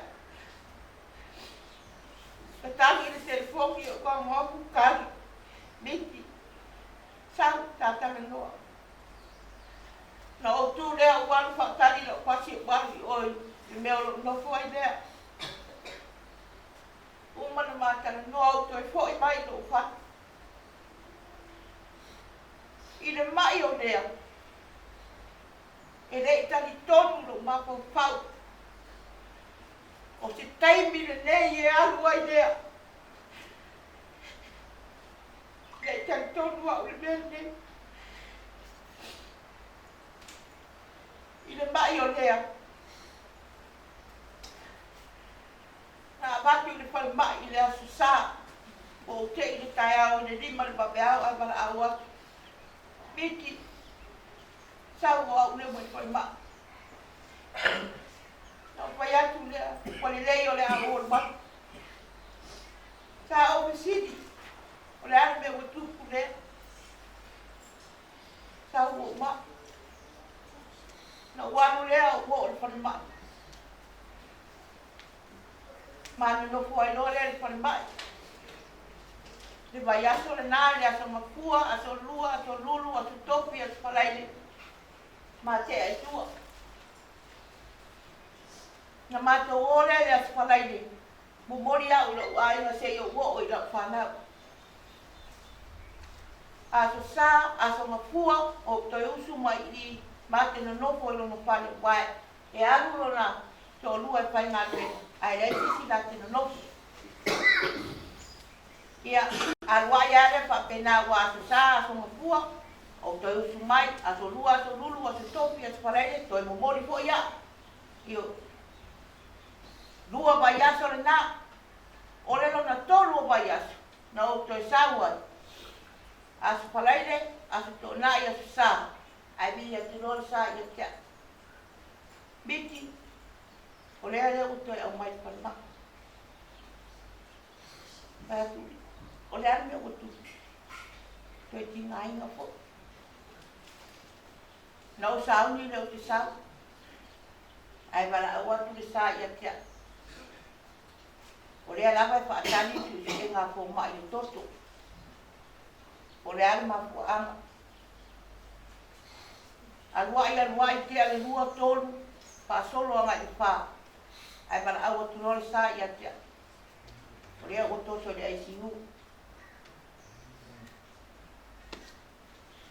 e tagi i le telefoni o tago atu, tali, miti, sau, ta talanoa. Na ou tu lea ou alu faatali lau pasi ou alu i o i le mea o lo o nofo ai lea. Uma na ma talanoa ou toe foi mai i lou fale. I le mai o lea, e le i talitonu lou mafaufau, o se taimi lenei e alu ai lea. E le i talitonu au i le mea lenei. I le mai o lea, na avatu i le falemai i le Aso Sa, ua ou tei i le taeao i le 5 le vaveao ae valaau atu, Miki, sau o au lea ua i le falemai. Na ou fai atu lea, ua lelei o le a ou alu atu. Sa ou fesili, o le a le mea ua tupu lea? Sau ua ou mai. Na ou alu lea ou oo i le falemai. Ma nonofo ai loa lea i le falemai. Le vaiaso lena, le Aso Gafua, Aso Lua, Aso Lulu, Aso Tofi, Aso Faraile, ma tea i tua. Na matou o lea i le Aso Faraile, momoli au i lou aiga seia ou oo i lau fanau. Aso Sa, Aso Gafua, ou toe usu mai i i, ma te nonofo i lona fale, uae E alu lona toalua e faigaluega, ae leai se isi la te nonofo. Ia, alu ai lava lea faapena ua Aso Sa, Aso Gafua, Ou toe usu mai, aso lua, aso lulu, aso tofi, aso falaele, toe momoli fo'i a'u. Ioe. Lua vaiaso lenā. O le lona tolu o vaiaso, na ou toe sau ai. Aso Falaele, Aso Toonai, Aso Sa, ae vili atu loa le sa ia te a'u. Miti, o lea lea ua toe aumai i le falemai. Fai atu, o le a le mea ua tupu? Toe tigaina foi. Na ou sauni lea ou te sau, ae valaau atu le sa ia te a'u. O lea lava e faatali le suesuega a fomai i le toto. Po o le a le mafuaaga. Aluai aluai tea le lua, tolu, faasolo agai i le fa, ae valaau atu loa le sa ia te a'u. O lea ua toso i le ICU.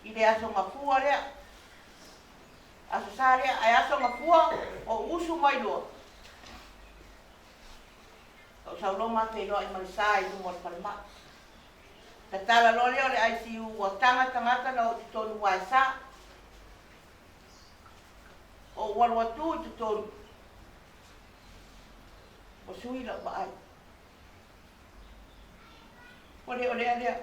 I le Aso Gafua lea, Aso Sa lea, ae Aso Gafua ou usu mai loa. Ou sau loa ma feiloai ma le sa i luma o le falemai. Tatala loa lea o le ICU ua taga tagata na oo i totonu aua e sa. Ou alu atu i totonu, ua sui lau vaai. Ua le o lea lea.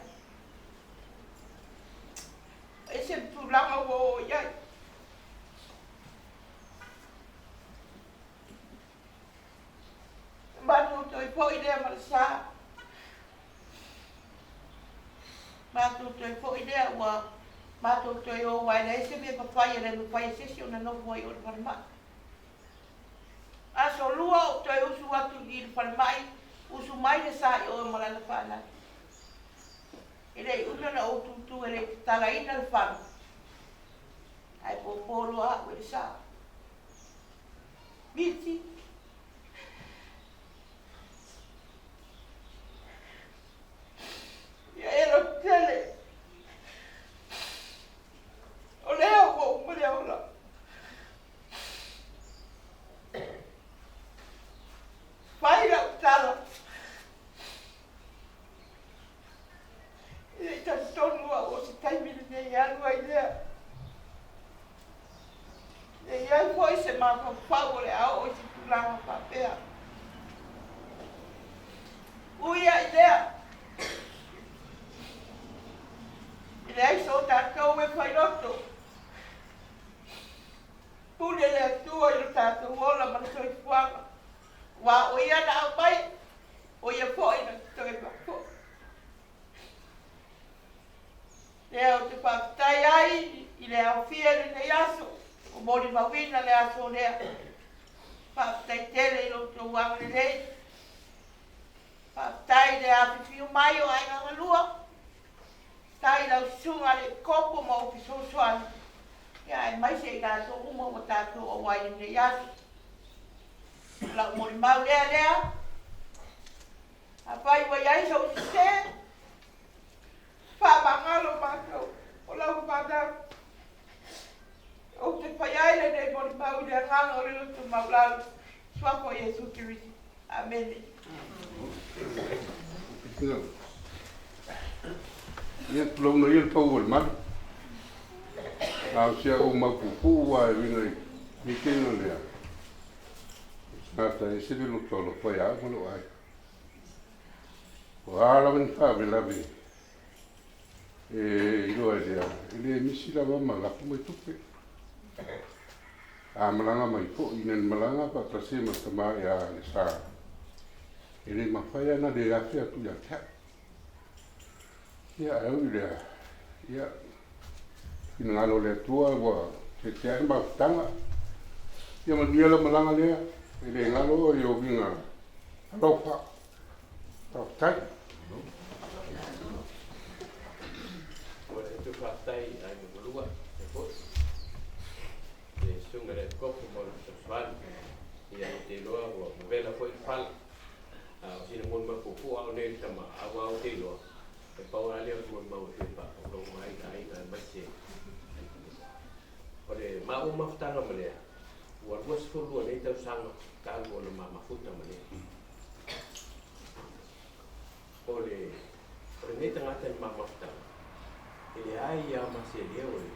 E ese le tulaga ua oo i ai. Matou toe foi lea ma le sa. Matou toe foi lea ua matou toe o aua e leai se mea e mafai e le mafai e se isi ona nofo ai i o i le falemai. Aso lua ou toe usu atu i i le falemai, usu mai le sa i o ma lana fanau. E le i umi ona ou tūtū e le i tatalaina le fale, ae pōpō loa a'u e le sa. Miti. Ia e lototele. O lea ua uma le ola. Fai lau tala. E le i talitonu au o se taimi lenei e alu ai lea. E i ai foi se mafaufau o le a oo i se tulaga faapea. Ui ai lea, e leai so tatou e failoto. Pule le Atua i lo tatou ola ma le soifuaga, aua o Ia na aumai, o Ia foi na te toe faafoi. Lea ou te faafetai ai i le aofia i lenei aso, ua molimauina le aso lea. Faafetai tele i lo outou agalelei. Faafetai i le afifio mai o Aiga Galua. Faafetai i lau susuga le Epikopo ma ou fesoasoani, ia aemaise i latou uma ua tatou auai i lenei aso. O lau molimau lea lea, afai ua i ai sou sese, Faamagalo matou, o lau fanau. Ou te fai ai lenei molimau i le agaga o le loto maualalo, Suafa o Iesu Keriso. Amene. Ia tulauna ia le pau o le malu. A o si au mau puupuu a e uiga i mitega lea, o se tagata ese le loto alofa ia au ma lou aiga. O a lava ni faalavelave e iloa e lea, e le misi lava ma lafo mai tupe. A malaga mai foi, ina ne malaga faatasi ai ma le tama ia Alesa, e le mafai lava ona le afe atu ia te au. Ia, ae ui i lea, ia, finagalo o le Atua ua tietie ae mafutaga. Ia manuia lau malaga lea, e le galo oe i ou uiga alofa. Faafetai. Ua le atu faafetai i aiga malua e foi. Le susuga i le Epikopo mo le fesoasoani. Ia ou te iloa ua vevela foi le fala. A o sina molimau puupuu a o nei le tama, aua ou te iloa, e pau lava lea o le molimau e fia faafogafoga ai le aiga aemaise o le maua mafutaga ma lea, ua 22 nei tausaga talu ona ma mafuta ma lea. O le, o lenei tagata i ma mafutaga, e E leai lava ma se leo e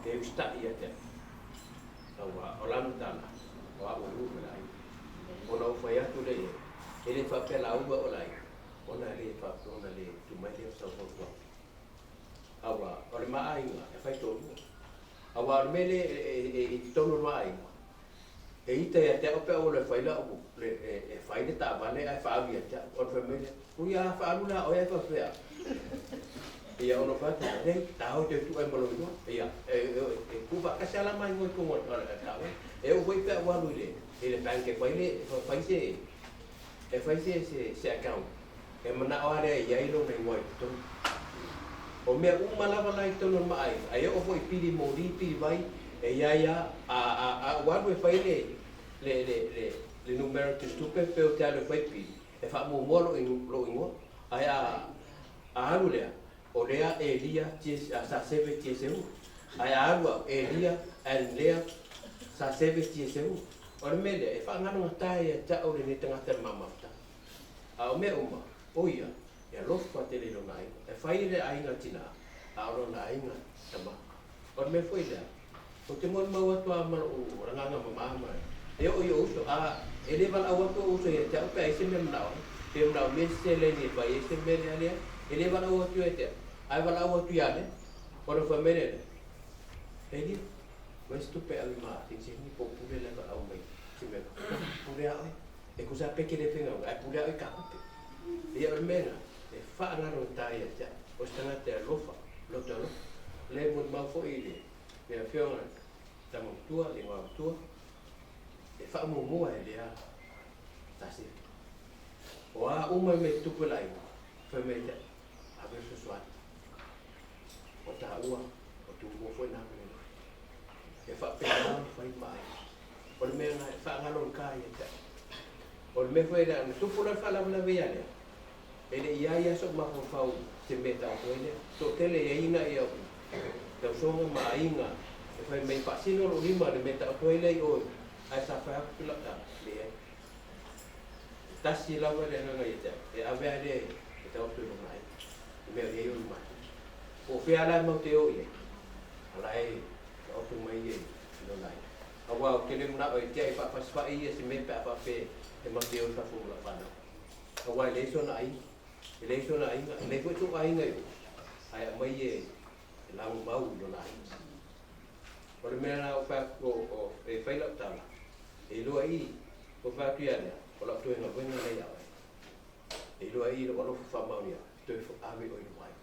le usitai ia te a'u, auā o lana tala, o a'u e ulu ma le aiga. Ona ou fai atu lea i ai, e le faapea lauga o le aiga, ona e le faapea ona le tuu mai lea o sau fautuaga. Auā o le ma aiga e fai toalua. Auā o le mea lea e i totonu o le ma aiga, e ita ia te a'u pe a ua loe fai la'u e fai le taavale ae faaalu ia te a'u. Ona fai mai lea, Ui a faaalu la oe ae faapefea a'u? Ia ona ou fai atu lea, Leai, taoe toe tuu ai ma lou igoa. Ia, e tuufaatasi lava la ma igoa i totonu o le taavale. E oo foi pe a ou alu i le bank e fai le fai se e fai se account, e manao lava lea e i ai lona igoa i totonu. O mea uma lava la i totonu o le maaiga, ae oo foi i pili moli, pili vai, e i ai lava. A ou alu e fai le le le le le numera tusitupe pe ou te alu e fai pili, e faamuamua lou igoa. Ae a alu lea, o lea Elia Saseve Tieseuga. Ae a alu au, Elia and Lea Saseve Tieseuga. O le mea lea, e faagalogata ia te au lenei tagata i le ma mafuta. A o mea uma, o ia, e alofa tele i lona aiga. E fai le aiga tinā, a o lona aiga tamā. O le mea foi lea, ou te molimau atu lava ma lou agaga mamā ma e oo i ou uso, a e le valaau atu ou uso ia te au pe a i ai se mea manao ai, pe manaomia se seleni e fai ai se mea lea leai, e le valaau atu ia te au, ae valaau atu ia Lea. Ona fai mai lea, Elia, aumai se tupe e ave ma segisegi po o pule la e valaau mai se mea, pule a oe. E tusa pe e te le faigaluega, ae pule a oe i ta tupe. Ia o le mea lena, e faagalogata ia te au, o se tagata e alofa, loto alofa. O lea e molimau foi i le afioga i le tama matua, le igoa matua, e faamuamua e lea Saseve. O a uma mea e tutupu i le aiga, fai mai ia te au, ave le fesoasoani. O taua, o Tumua foi na mea nei. E faapena ona fai ma aiga. O le mea lena e faagalogata ia te au. O le mea foi lea, na tupu loa le faalavelave ia lea, e le i ai lava sou mafaufau i se mea e taoto ai lea. Toatele e ai ina ia tausoga ma aiga e fai mai faasino lou lima i le mea e taoto ai lea i o, ae sa fai atu lau tala, leai. E tasi lava le agaga ia te au, e ave lava lea e taoto i lona aiga, i mea o i ai ona matua. Po o fea la e matou te o i ai, a la e taoto mai ia i lona aiga. Aua ou te le manao e tiai faafasifai ia se mea pe a faapea e matou te o i fafo ma lau fanau. Aua e leai sona aiga, e leai sona aiga, e leai foi sou aiga i o, ae aumai ia e lagomau i lona aiga. O le mea lena ua fai atu e fai lau tala, e iloa i i, ua fai atu ia lea, o lau toe galuega lea ia oe. E iloa i i lou alofa faamaonia, toe ave oe i lou aiga.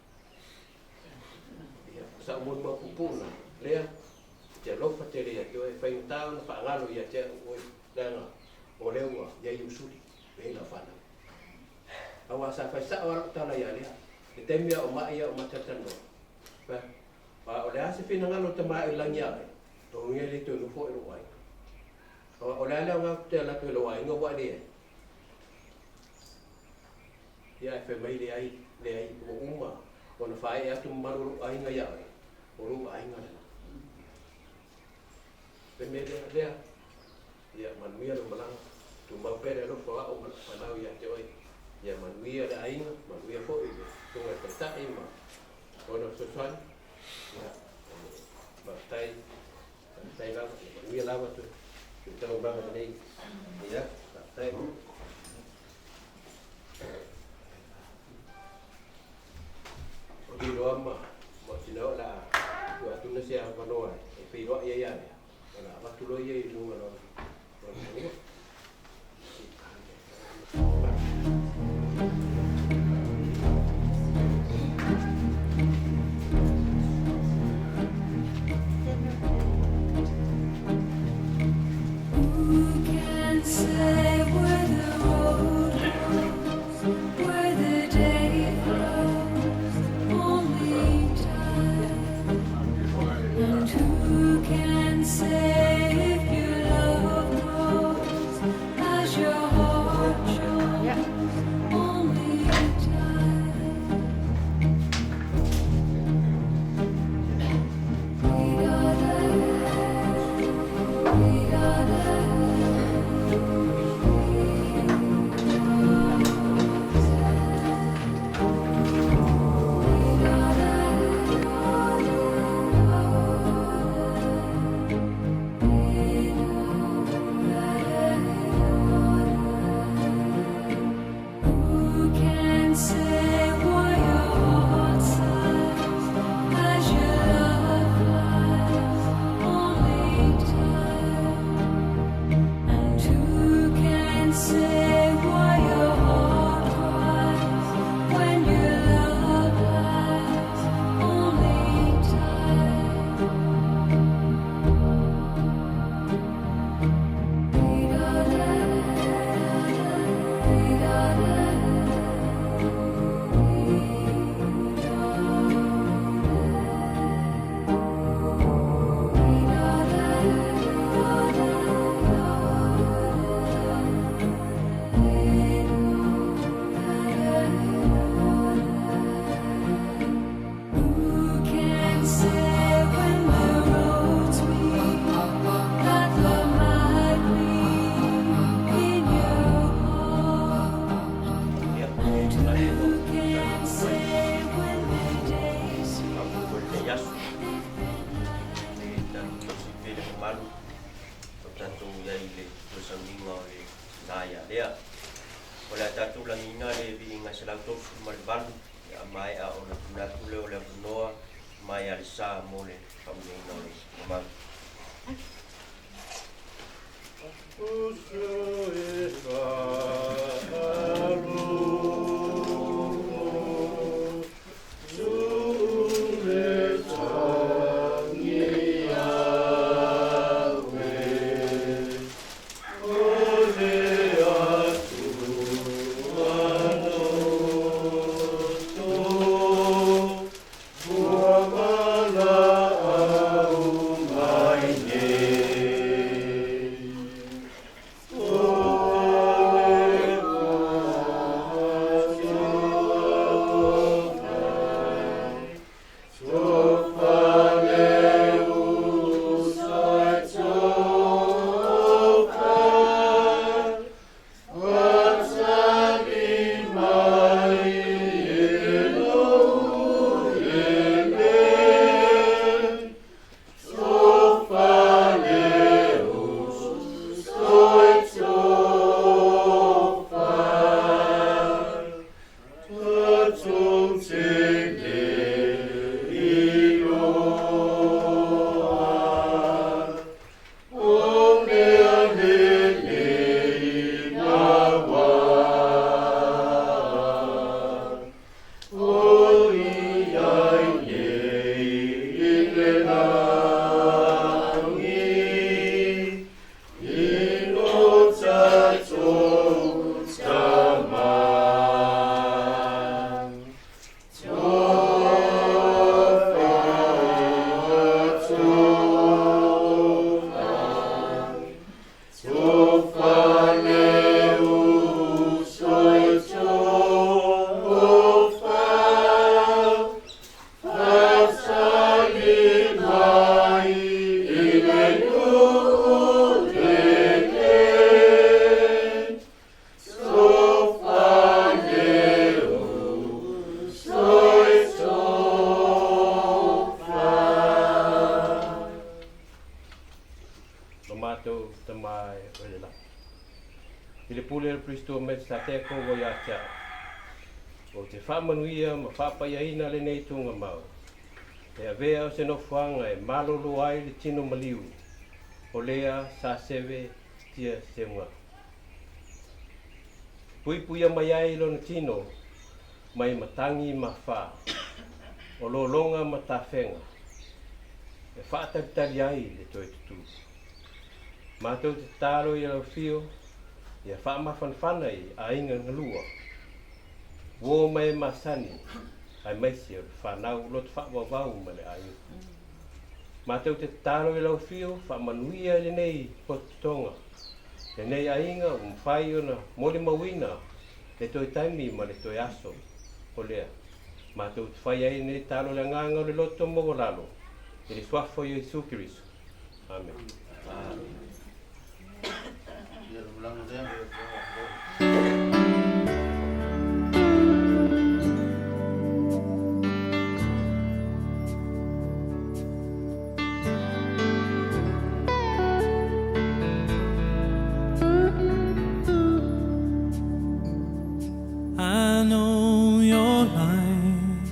Ia, o sau molimau puupuu lena, lea, ou te alofa tele ia te oe, e faigata ona faagalo ia te au oe, leaga o lea ua i ai ou suli, e i ai lau fanau. Aua sa fai sao lava lau tala ia Lea, le taimi a o mai au ma talatalanoa, fai atu, A o le a se finagalo o Tama i lagi ia oe, togia le toe nofo i lou aiga. Aua o le a le aoga ou te alu atu i lou aiga ua leai? Ia ae fai mai leai, leai, ua uma ona faaee atu mamalu o lou aiga ia oe, o lou aiga lena. Le mea lea, lea, ia manuia lou malaga, tumau pea le alofa o a'u ma la'u fanau ia te oe, ia manuia le aiga, manuia foi le susuga i le taitai ma ona fesoasoani, ia, faafetai, faafetai lava, ia manuia lava toe taualumaga o lenei aso, faafetai. Ou te iloa ma tina o le a tuu atu se avanoa e feiloai ai ia Lea, ona avatu loa ia i luga o lona fanua. Who can say where the road goes, where the day flows? Only time. And who can say if your love grows ia Lesa mo le faamanuiaina o le mamalu. Uso e faalofo, sule tangi awe, o le Atua loto, ua valaau mai nei. O le faasoa le uso e tofa, faatali mai e lou lele. Tofa le uso e tofa, tatou te le iloa. O mea lelei naua, o iai nei i le lagi, i lo tatou Tama. Tofa, tofa, tofa le uso e tofa, faatali mai i le nuu lele. Tofa le uso e tofa. Lo matou Tama e o i le lagi. I le pule a le Kristo me sa te ko ua ia te au. Ou te faamanuia ma faapaiaina lenei tugamau. E avea o se nofoaga e malolo ai le tino maliu o lea sa seve tia seuga. Puipuia mai ai lona tino mai matagi ma fa, o lologa ma tafega, e faatalitali ai le toe tutū. Matou te tatalo i lau afio, ia faamafanafana i aiga galua, uo ma e masani, aemaise o le fanau loto faavauvau ma le aiga. Matou te tatalo i lau afio, faamanuia i lenei pototoga, lenei aiga ua mafai ona molimauina le toe taimi ma le toe aso o lea. Matou te fai ai lenei tatalo i le agaga o le loto maualalo i le suafa o Iesu Keriso. Amene. Ia le malaga lea. I know your life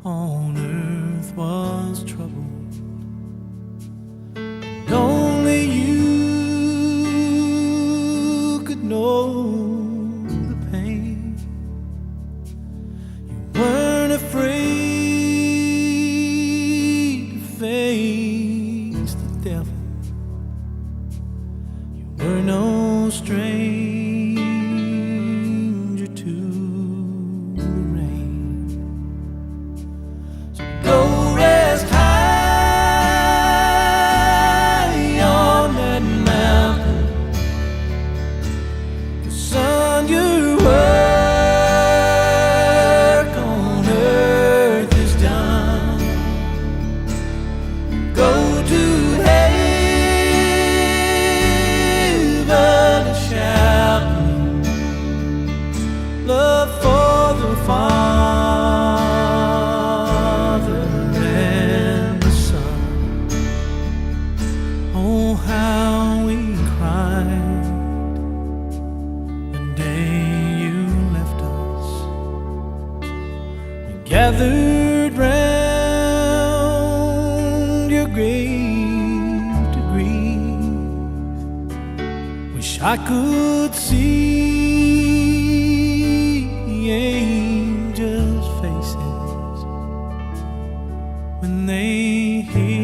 on earth was troubled. And only you could know the pain. You weren't afraid to face the devil. You were no stranger to the rain. So go rest high. I could see angels' faces when they hear.